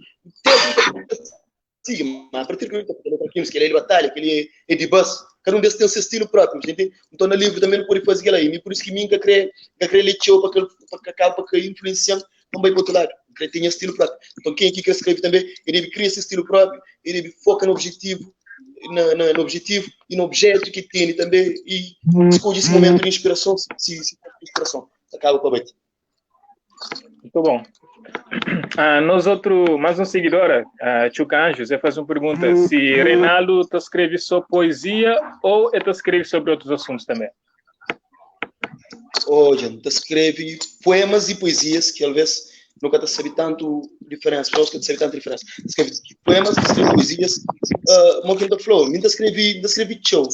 Sim, mas a partir que ele tá falando traquinos, que ele é de batalha, que ele é de bus, cada um desses tem o seu estilo próprio, entende? Então no livro também não pode fazer aquilo aí, por isso que mim que crê, que crê ler para que para que acaba para que influenciando também para outro lado, que tem estilo próprio. Então quem aqui quer escrever também, ele deve criar esse estilo próprio, ele deve focar no objetivo, no objetivo e no objeto que tem também e escolhe esse momento de inspiração, se inspiração, acaba para bater. Muito bom. Nós outro, mais um seguidor, Chuca Anjos, ele faz uma pergunta, se Reinaldo tá escreve só poesia ou ele tá escreve sobre outros assuntos também? Olha, tá escreve poemas e poesias, que talvez nunca tá sabe tanto diferença, pessoas que sabe tanta diferença. Escreve poemas, escreve poesias, como que tá falou, tá escreve show.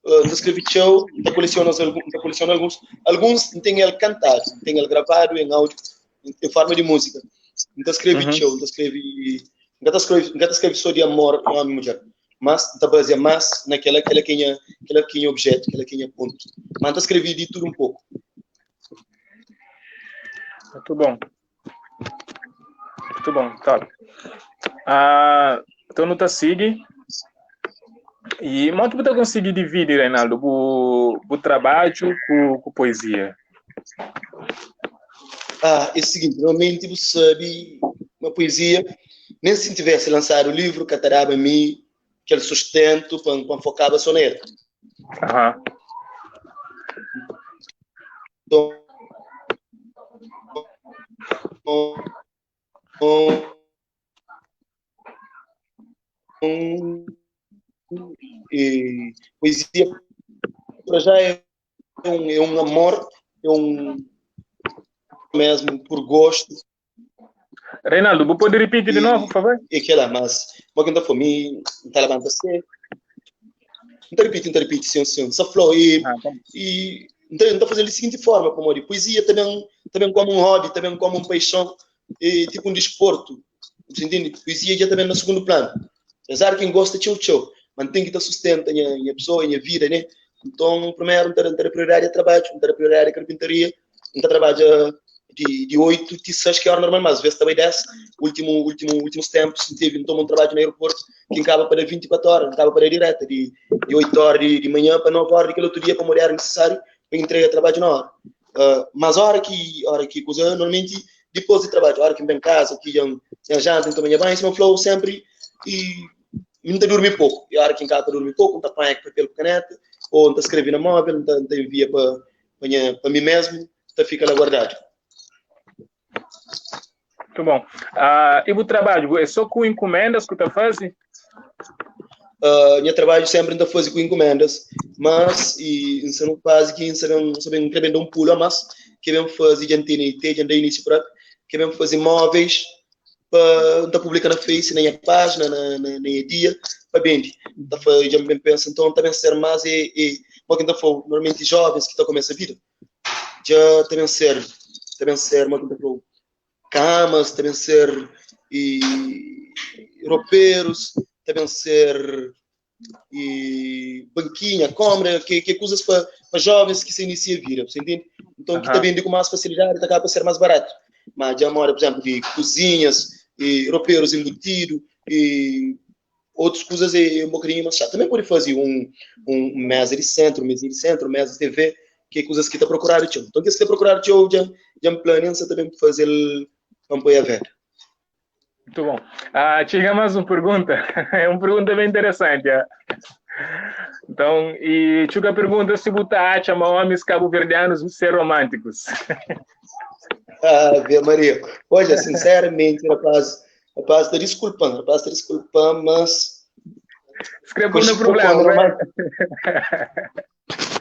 Tá escreve show, tá coleciona alguns, tá coleciona alguns, alguns tem ele cantado, tem ele gravado em áudio, em forma de música. Então escreve show, então escreve, então escreve só de amor, homem e mulher. Mas tá baseia mais naquela aquela que é, aquela que é objeto, aquela que é ponto. Mas tá escrevi de tudo um pouco. Muito bom. Muito bom, top. Então não tá sigue. E como que você consegue dividir, Reinaldo, o trabalho com poesia? É o seguinte, normalmente você sabe uma poesia, nem se tivesse lançado o livro, catarava a mim aquele sustento para focar só nele. Então, e poesia para já é um amor, é um mesmo por gosto. Reinaldo, você pode repetir de novo, por favor? E aquela, mas, mas quem tá for mim, tá levanta se. Não repite, não repite, sim, sim. Só flow e, tá. E então, então fazendo da seguinte forma, como de poesia também como um hobby, também como um paixão, e, tipo um desporto. Você entende? Poesia já também no segundo plano. Apesar de quem gosta, tchau, tchau. Mas tem que estar sustenta a minha pessoa, a minha vida, né? Então, primeiro, não tem prioridade a trabalho, não tem prioridade a carpintaria, não trabalha de 8 a 6 que é hora normal, mas às vezes também 10. Últimos tempos, tive então um trabalho no aeroporto que acaba para 24 horas, acaba para direta, de 8 horas de manhã para 9 horas daquele outro dia, para o horário necessário, para entregar trabalho na hora. Mas a hora que coisa, normalmente, depois de trabalho, a hora que vem em casa, que já janta, então banho, se não flow sempre, e não te dormir pouco. E a hora que em casa dormir pouco, não te apanha papel com caneta, ou não te escreve na móvel, não te envia para mim mesmo, te fica lá guardado. Muito bom. E o trabalho, é só com encomendas que tu faz? Meu trabalho sempre ainda faz com encomendas, mas e você não faz que você não sabe não vender um pulo, mas que vem fazer de antena e tem de início para que vem fazer móveis para tá publicar na Face, na minha página, na dia, para vender. Tá faz, já bem pensa, então também ser mais e mas quem tá falando, normalmente jovens que tá começando a vida, já também ser, mas quem tá falando, Kamas, ta ben ser e roperus, ta ben ser e bankinha, kómra, ke ke kuzas pa pa jovens ki sa inisia vida, bu sa intende? Nton ki ta bende ku más fasilidadi ta kaba pa ser más baratu. Ma dja moda, pur izénplu, di kuzinhas, e roperus inbutidu, e otus kuzas é un bokadinhu más xatu. Tanbê pode faze un un meza di séntru, un mezinha di séntru, meza di TV, ki é kuzas ki ta prokuradu txeu. Nton kes ki ta prokuradu txeu dja dja N plania N sa ta ben faze-l pa N poi a venda. Muito bom. Ah, txiga mais um pergunta. É um pergunta bem interessante. Ah. Então, e Tchuga pergunta se bu ta atxa ma homens cabo-verdianos ser românticos. Ah, Bia Maria. Olha, sinceramente, rapaz, rapaz, tá desculpando, rapaz, tá desculpando, mas Escreve no problema, né?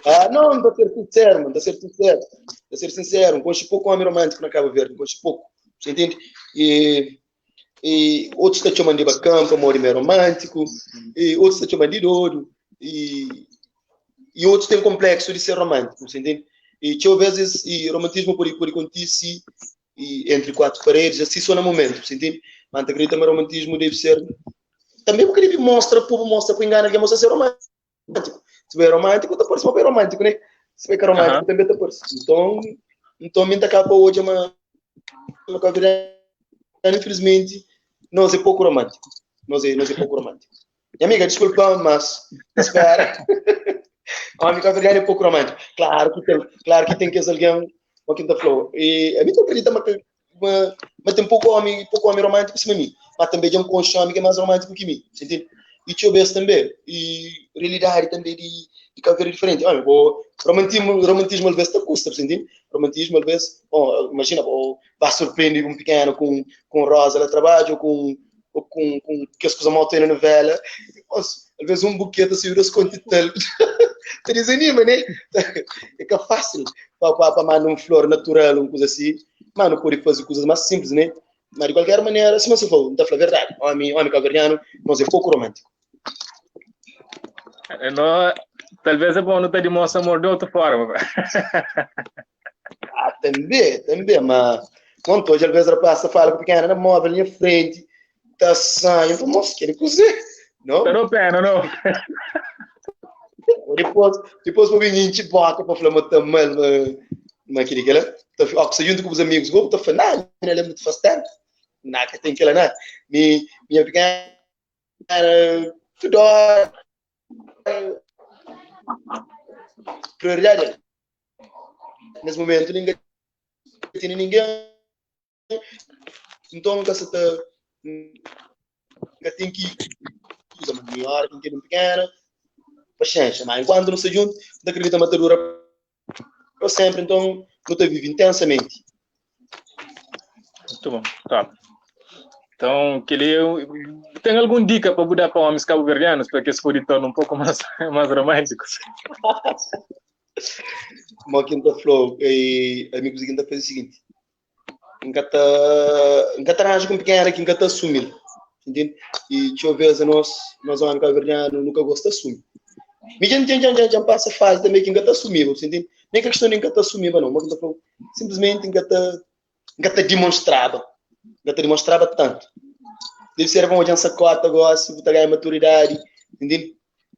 Ah, não, tá ser sincero, mano, tá ser sincero. Tá ser sincero, um gosto pouco homem romântico na Cabo Verde, um gosto pouco. Você entende? E, e outros tá chamando de bacana, amor é romântico, e outros tá chamando de doido, e, e outros têm complexo de ser romântico, você entende? E tinha vezes, e romantismo pode, pode acontecer e entre quatro paredes, assim só no momento, você entende? Mas acredita que romantismo deve ser também porque ele mostra, o povo mostra para enganar que mostra ser romântico. Se é romântico, tá parece bem romântico, né? Se é romântico, também tá parece. Então, então, mim tá cá para hoje, uma, uma infelizmente, nós é pouco romântico. Nós é pouco romântico. Minha amiga, desculpa, mas espera. Homem cabo-verdiano é pouco romântico. Claro que tem que ser alguém com quem tá falou. E a mim não acredita, mas, mas, mas tem pouco homem romântico acima de mim. Mas também tem um concho homem que é mais romântico que mim, você entende? E deixa eu ver também. E realidade também de, de Cabo Verde é diferente. Olha, o romantismo, romantismo às vezes te custa, você entende? Romantismo às vezes, bom, imagina, bom, vai surpreender um pequeno com, com rosa lá trabalho, ou com, ou com, com que as coisas mal têm na novela. Às vezes um buquê te segura conta e tal. Te desanima, né? É que é fácil para mandar uma flor natural, uma coisa assim. Mas não pode fazer coisas mais simples, né? Mas de qualquer maneira, se você for, não está a falar a verdade. Homem, homem cabo-verdiano, nós é pouco romântico. Não, talvez é bom não te demonstra amor de outra forma. Ah, também, também, mas quando hoje às vezes a rapaz fala com pequena na móvel na minha frente, tá saindo, eu falo, moço, quer cozer? Não? Tá no pé, não, não. Depois, depois vou vir te boca para falar, mas tá mal, mas, mas aquele que ela, tá, ó, você junto com os amigos, vou, tá falando, não, não lembro de faz tempo. Não, que tem que lá, não. Minha, minha pequena, tudo hora, prioridade. Nesse momento, ninguém tem ninguém. Então, nunca se tá, nunca tem que usa uma melhor, tem que ir pequena, paciência, mas enquanto não se junto, não acredita uma dura para sempre, então não te vive intensamente. Muito bom, top. Então, queria, tem alguma dica para mudar para homens cabo-verdianos para que se tornem um pouco mais, mais românticos? Como quinta flow, e amigos de quinta faz o seguinte, nunca tá, nunca tá com pequena que nunca tá assumir, entende? E deixa eu ver, nós, nós homens cabo-verdianos nunca gosta de assumir. Mas já, já, já, já passa a fase também que nunca tá assumir, você entende? Nem que a questão nunca tá assumir, não, mas nunca simplesmente nunca tá, nunca tá demonstrava, nunca tá demonstrava tanto. Deve ser bom, já sacota agora, se você ganha maturidade, entende?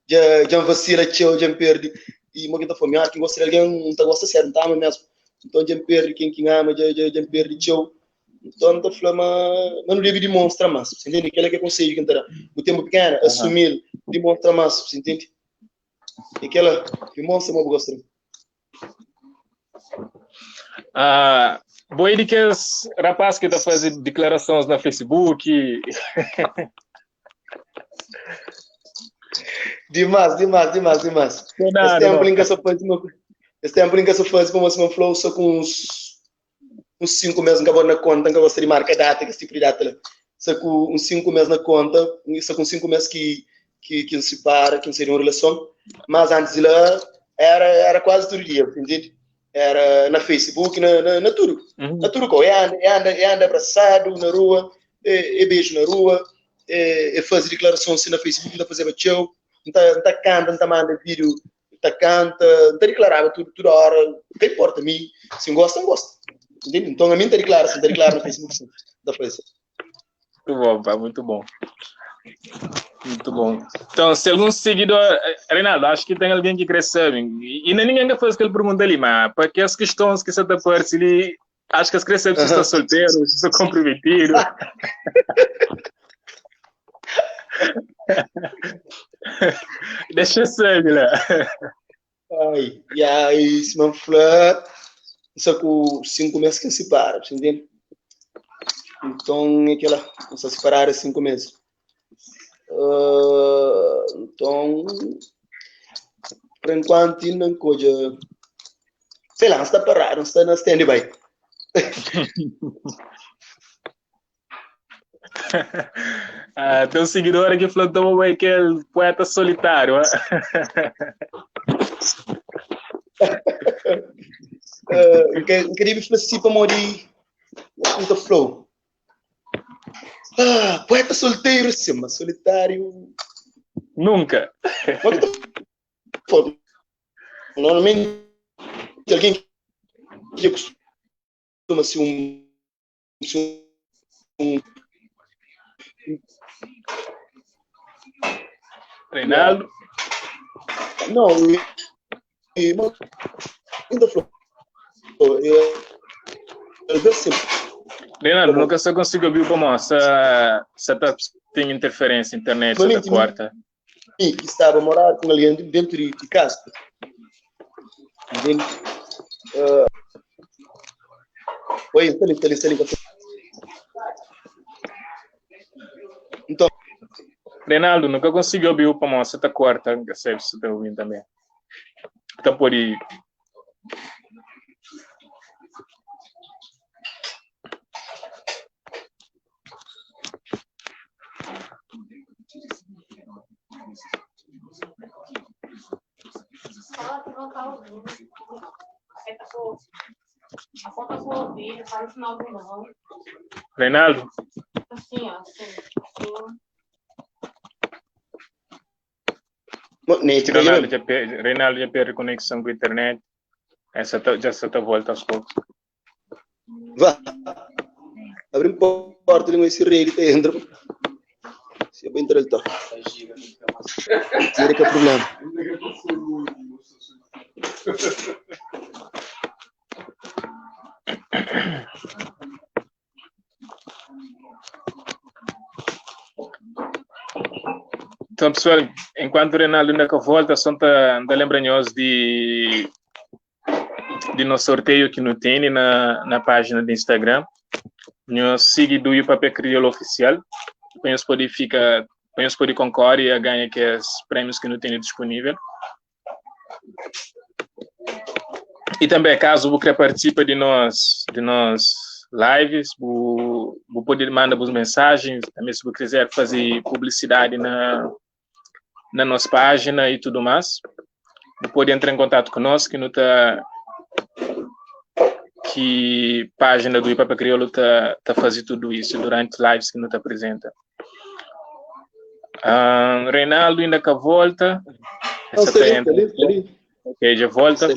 Já, já vacila, tchau, já perde. E uma quinta fome, ah, quem gosta de alguém, não tá gosta sério, não tá ama mesmo. Então já perde quem quem ama, já, já, já perde, tchau. Então tá falando, mas não deve demonstrar mais, você entende? Aquele que é conselho que tá o tempo pequeno, assumir, demonstra mais, você entende? E aquela, demonstra uma gosta. Ah, boi de que os rapaz que tá fazendo declarações na Facebook. Demais, demais, demais, demais. Esse tempo em que só faz, esse tempo em que só faz como se não flow só com uns uns 5 meses acabou na conta, que gosta de marca data, que esse tipo de data. Só com uns 5 meses na conta, só com 5 meses que que que se separa, que seria uma relação, mas antes de lá era era quase todo dia, entende? Era na Facebook, na, na, na tudo. Na tudo, é anda, é anda, é anda abraçado na rua, é, é beijo na rua, é, é fazer declaração assim na Facebook, não fazer tchau, não tá, não tá canta, não tá manda vídeo, não tá canta, não tá declarava tudo, toda hora, o que importa a mim, se não gosta, não gosta. Entende? Então, a mim está declara, está declara no Facebook, sim, da faz. Muito bom, pá, muito bom. Muito bom. Então, se algum seguidor. Reinaldo, acho que tem alguém que quer saber. E nem ninguém que faz aquela pergunta ali, mas para que as questões que você está aparecendo ali, acho que as querem saber se está solteiro, se está comprometido. Deixa eu saber lá. Ai, e aí, se me falar, só com 5 meses que se separa, você entende? Então, é aquela, não se separar 5 meses. Então, por enquanto, não coisa, sei lá, não está parado, não está na stand-by. Ah, tem um seguidor aqui falando que aquele poeta solitário. Queria falar assim para morrer muito flow. Ah, poeta solteiro, sim, mas solitário. Nunca. Normalmente, alguém que costuma ser um Reinaldo? Não, e, ainda falou. Eu, Reinaldo, nunca só consigo ouvir como se, se tá, tem interferência internet, se tá corta. Que estava a morar com alguém dentro de casa. Entende? Oi, está ali, está ali, está ali. Então, Reinaldo, nunca consegui ouvir o como você tá corta, não sei se você tá ouvindo também. Então pode. Fala que não tá ouvindo. Aponta pro ouvido, faz sinal de não. Reinaldo? Assim, ó, assim. Assim. Reinaldo já, Reinaldo já perde conexão com a internet. Essa tá, já está volta aos poucos. Vá. Abre porta, ele esse rei que entra. Se eu entrar, ele tá. Tira que é problema. Então, pessoal, enquanto o Reinaldo ainda que volta, só tá, tá lembrando de nosso sorteio que não tem na página do Instagram. Nós siga do Papel Crioulo Oficial. Depois pode ficar, depois pode concorrer e ganhar aqueles prêmios que não tem disponível. E também, caso você queira participar de nós lives, você pode mandar as mensagens, também se você quiser fazer publicidade na nossa página e tudo mais, você pode entrar em contato conosco, que não tá que página do Ipapa Crioulo tá fazendo tudo isso durante lives que não tá apresenta. Reinaldo ainda que volta. Essa tá ali. Ok, já volta.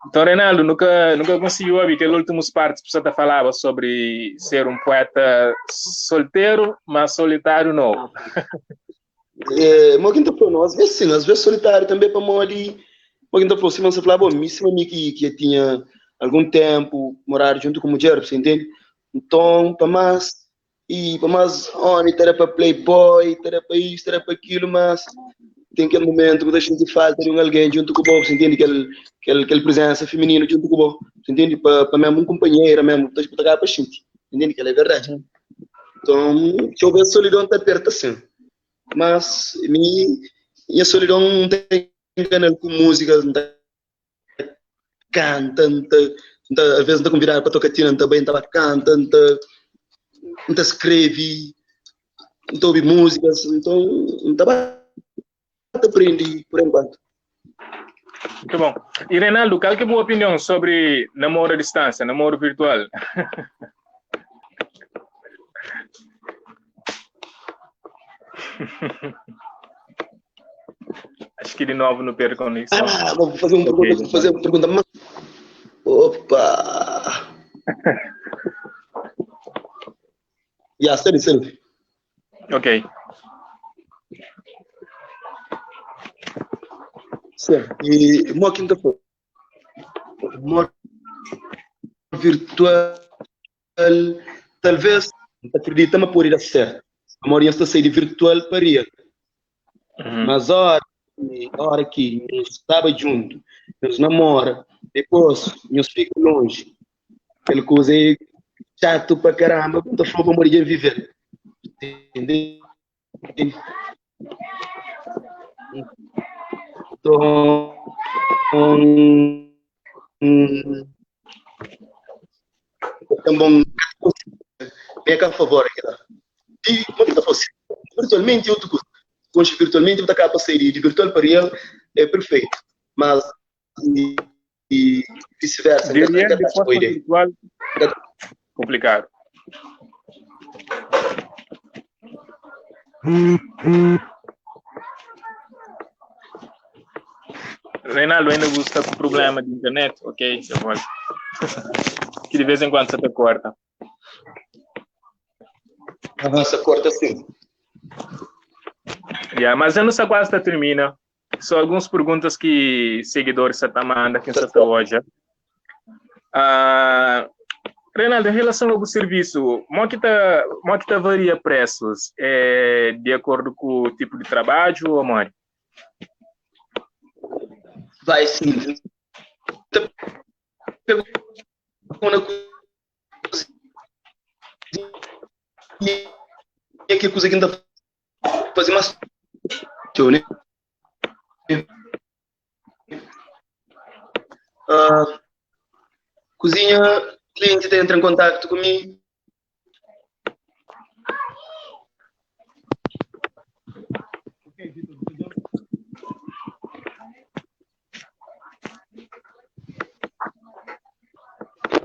Então, Reinaldo, nunca conseguiu ouvir aquelas últimas partes que você tá falava sobre ser um poeta solteiro, mas solitário não. É, mas quem tá falando, às vezes sim, às vezes solitário também para ali. Mas quem tá falando, se você falar, bom, mim, que tinha algum tempo morar junto com mulher, você entende? Então, para mais, e para mais, homem, era para playboy, era para isso, era para aquilo, mas tem aquele momento que a gente falta de um alguém junto com o você entende? Aquele presença feminina junto com o você entende? Para mesmo um companheiro mesmo, para para gente, entende? Que ela é verdade. Então, deixa eu ver a solidão tá perto assim. Mas minha solidão não tem canal com música, não tá canta, não tá, não tá, às vezes não tá convidado para tocar tina, não tá bem, tá canta, não tá escreve, não tá ouve músicas, então não tá aprende por enquanto. Muito bom. E Reinaldo, qual que é a tua opinião sobre namoro à distância, namoro virtual? Acho que de novo não perco conexão. Ah, vou fazer uma pergunta, vou fazer uma pergunta. Opa! Ya, sta li, sta li. Ok. Sim, e mo ki N ta fla? Amor virtual, talvez, N ta akredita ma pode da sertu. Amor nhos ta sai di virtual pa real. Mas ora ora ki nhos staba djuntu, nhos namora, dipôs nhos fika lonji, kel kuza é xatu pa karamba, bu ta fla pamodi dja N vive-l. Entende? Nton, ten bon é ka favor kila. E ma ki ta fasi? Virtualmenti é otu kuza. Konxe virtualmenti bu ta kaba pa sai di virtual pa real é perfeitu. Mas e vice-versa. Di real depois pa virtual komplikadu. Reinaldo ainda bu sta ku problema di internet? Ok, já volto. Que de vez em quando você te corta. Aham, se corta sim. Yeah, mas eu não sei quase termina. Só algumas perguntas que seguidores sa ta manda que sa ta odja. Uh, Reinaldo, em relação ao serviço, como que tá, como que tá varia preços? É de acordo com o tipo de trabalho ou mais? Vai sim. Que coisa que tá fazer mais txeu, né? Uh, cozinha, cliente ta entra em contato comigo.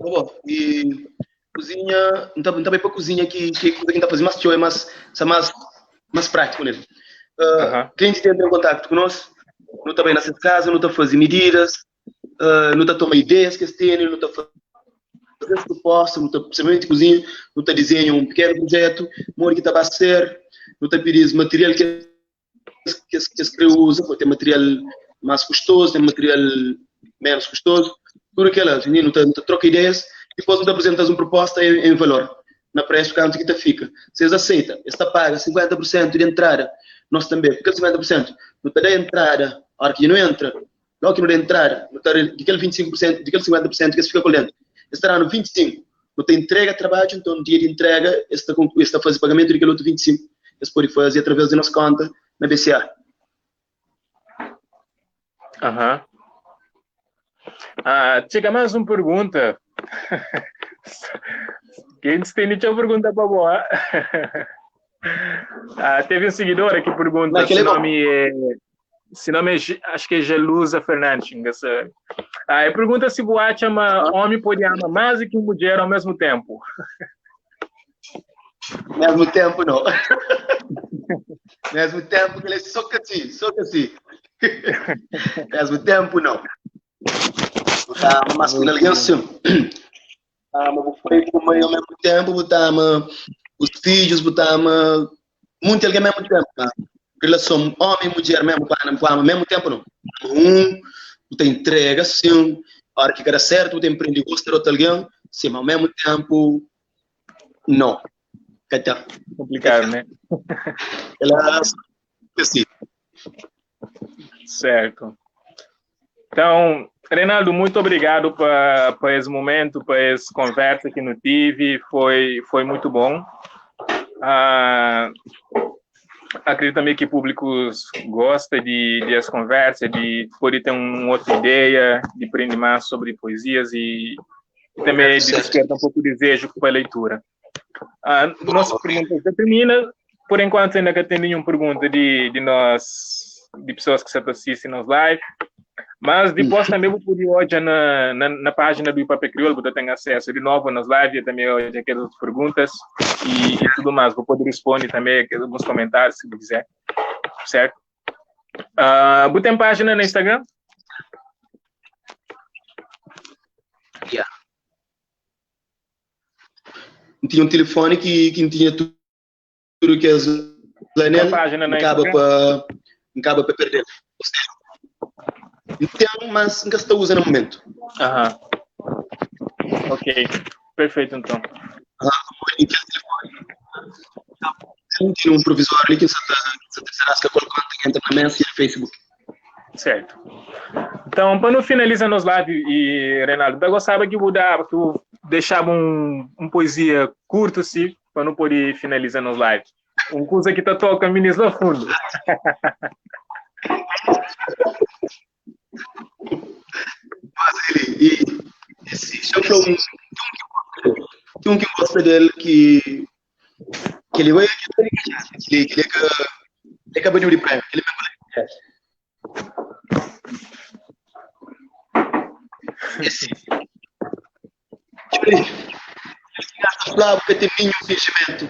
Bom, e cozinha, N ta, N ta bai pa cozinha ki, ki kuza ki N ta faze más txeu é más, sa más, más prátiku nel. Uh, Aham. Klienti ta entra en kontaktu ku nos, nu ta bai na ses kaza, nu ta faze mididas, uh, nu ta toma ideias ki es tene, nu ta faze es proposta, nu ta, principalmenti kuzinha, nu ta dizenha un pikenu projetu, modi ki ta ba ser, nu ta pidi-s material ki es, ki es, ki es kre uza, pode ten material más kustozu, ten material ménus kustozu, tudu kela, nu ta, nu ta troka ideias, dipôs nu ta aprizenta-s un proposta en, en valor, na presu kantu ki ta fika. Si es aseita, es ta paga 50 pur sentu di entrada, nos tanbe, ku kel 50 pur sentu, nu ta da entrada, óra ki dja nu entra, lógu ki nu da entrada, nu ta di kel 25 pur sentu, di kel 50 pur sentu ki es fika ku el dentu, es ta da-nu 25, Nu ta intrega trabadju, nton dia di intrega es ta es ta faze pagamentu di kel otu 25. Es pode faze através di nos konta na BCA. Aham. Ah, txiga más un pergunta. Quem tem txeu pergunta pa bo, ah? Ah, teve um seguidor que pergunta, Não, se é bom. nome é, se nome é, acho que é Jelusa Fernandes, engraçado. Ah, e pergunta se bu acha ma homem pode amar mais do que mulher ao mesmo tempo. Mesmo tempo, não. Mesmo tempo que ele é só que assim, só que assim. Mesmo tempo, não. Tá, mas com alguém sim. Tá, mas bu pai ku mãe ao mesmo tempo, bu tá ama os filhos, bu tá ama muito alguém ao mesmo tempo. Tá? Relação homem e mulher mesmo, pá, não ama ao mesmo tempo, não. Um, bu ta entrega, sim. A hora que cada certo, bu ta empreende gosta de outro alguém, sim, mas ao mesmo tempo, não. Catar. Complicado, né? Ela, assim. Certo. Então, Reinaldo, muito obrigado para esse momento, para essa conversa que nos tive, foi, foi muito bom. Ah, acredito também que o público gosta de, de essa conversa, de poder ter uma outra ideia, de aprender mais sobre poesias e, e também de despertar um pouco o desejo para a leitura. Ah, nossa pergunta já termina. Por enquanto ainda não tem nenhuma pergunta de, de nós, de pessoas que se assistem nos live. Mas depois também vou poder hoje na, na, na página do Ipapé Crioulo, vou ter acesso de novo nas lives, também hoje aquelas outras perguntas e, e tudo mais. Vou poder responder também alguns comentários, se quiser. Certo? Uh, tem página no Instagram? Yeah. N tinha un tilifoni ki ki N tinha tudu kes la Uma nel, página N na kaba Instagram? pa N kaba pa perdel. Ou seja, N ten, mas N ka sta uza na mumentu. Aham. Ok, perfeito então. Aham, pamodi kel tilifoni N tene un provizóriu li ki N sa ta N sa ta dizrasca ku el konta ki entra na Messenger di Facebook. Certo. Então, para não finalizar nos live, e Reinaldo, eu gostava que bu dava, que bu deixava um poesia curto, assim, para não poder finalizar nos live. Um coisa que tá toca minis lá fundo. Mas ele, e, esse, deixa eu falar um, tem um que gosta dele que que ele vai que ele que ele que acaba de abrir prêmio, que ele mesmo Esse, tipo, ele falava que tem nenhum fingimento.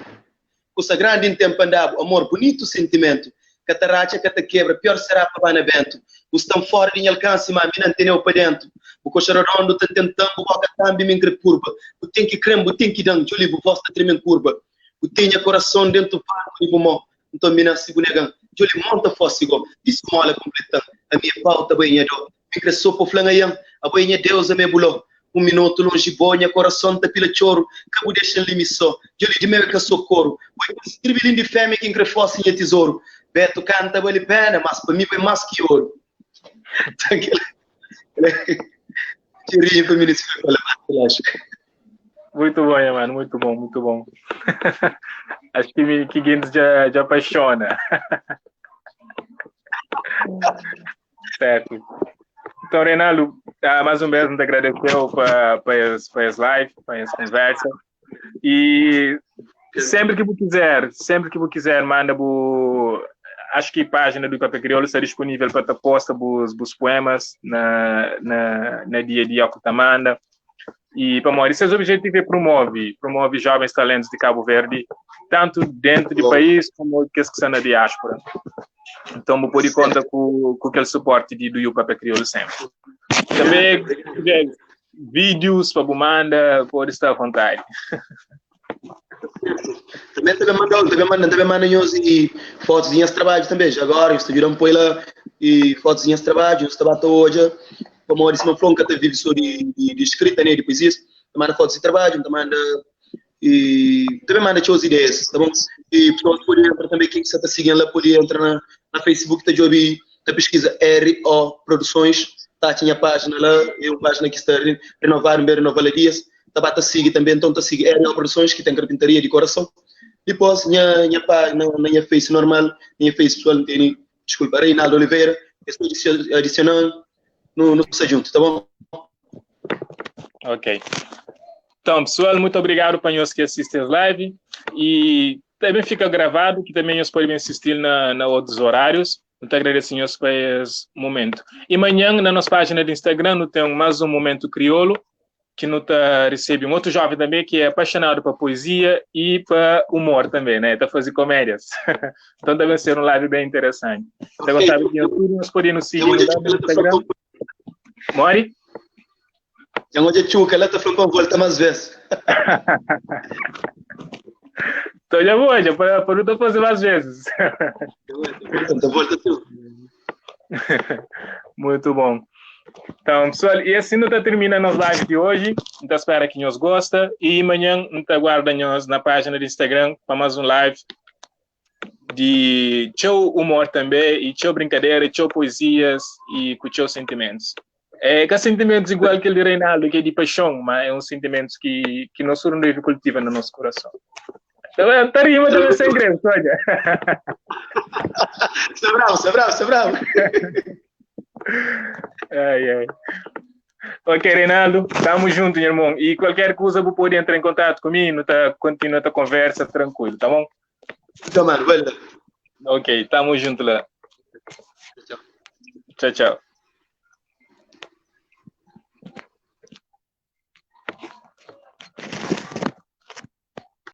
Kusa grandi N ten pa N da-bu Amor bunitu sentimentu Ka ta ratxa, ka ta kebra Pior será pa ba na bentu Bu sta-m fora di nha alkansi Ma mi na N tene-u pa dentu Bu koxa rodondu ta tenta-m Bu boka tambi mi N kre purba Bu ten ki kre-m, bu ten ki da-m Djoli bu vos ta treme-m kurba Bu ten nha korason dentu palmu di bu mo Nton mi na si bu nega-m Djoli mon ta fosi go Ti smola konpleta-m Ami é pau ta bai nha do Mi kre so po fla-m aian Abo é nha Deus, ami é bu lo Un minotu lonji bo, nha korason ta pila txoru Ka bu dexa-m li mi so, djoli di meu é ka so koru Bo é kel stribilin di fémia ki N kre fosi nha tizoru Beto kanta bali pena, mas pa mi bo é más ki oru Txerinhu pa mi nisi foi pa la acho. Muito bom, nha mano, muito bom, muito bom. Acho que me, que Guinness já, já apaixona. Certo. Então, Reinaldo, ah, mais um vez, te agradeceu para esse live, para essa conversa. E sempre que você quiser, sempre que você quiser, manda bu, acho que a página do Papel Crioulo está disponível para te posta os, os poemas na dia a dia que te manda. E para morrer, seus objetivos é promove jovens talentos de Cabo Verde, tanto dentro do país como que estão na diáspora. Então, você pode contar com aquele suporte de, do Papel Crioulo sempre. Também, vídeos para manda, pode estar à vontade. Também manda nhos e fotos de trabalho também. Já agora, estou ajudando põe lá e fotos de trabalho, está batendo hoje. Como eu disse, uma flonca te vive só de escrita, né, de poesias. Manda fotos de trabalho, manda e também manda suas ideias, tá bom? E pessoas podem entrar também, quem está seguindo lá, pode entrar na Facebook, tá job, tá pesquisa RO Produções, tá tinha página lá, é uma página que está renovada, bem renovada dias, tá bata seguir também, então tá seguir RO Produções, que tem carpintaria de coração. Depois, minha página, na minha Face normal, minha Face pessoal, tem, desculpa, Reinaldo Oliveira, estou adicionando no junto, tá bom? Ok. Então, pessoal, muito obrigado para nós que assistem a live e também fica gravado, que também nós podem assistir na outros horários. Muito agradecemos por esse momento. E amanhã, na nossa página de Instagram, nós temos mais um Momento Crioulo, que nós tá recebe um outro jovem também que é apaixonado por poesia e por humor também, né? Tá fazendo comédias. Então deve ser um live bem interessante. Então, okay. Sabe que nós podemos seguir no Instagram. Mori? Já onde tchuca, ela tá falando para volta mais vezes. Então já vou, já para não fazer mais vezes. Então volta tu. Muito bom. Então, pessoal, e assim não está terminando a live de hoje. Então, espero que nós gosta. E amanhã não te aguarda nós na página do Instagram para mais um live de teu humor também, e teu brincadeira, teu poesias e com teus sentimentos. É que sentimentos igual aquele de Reinaldo, que é de paixão, mas é um sentimento que nós não deve cultivar no nosso coração. Então, tá rima também sem greve, olha. Você é bravo, você é bravo, você é bravo. Ai, ai. Ok, Reinaldo, tamo junto, meu irmão. E qualquer coisa, você pode entrar em contato comigo, tá, continua a conversa tranquilo, tá bom? Então, mano, valeu. Ok, tamo junto lá. Tchau. Tchau, tchau.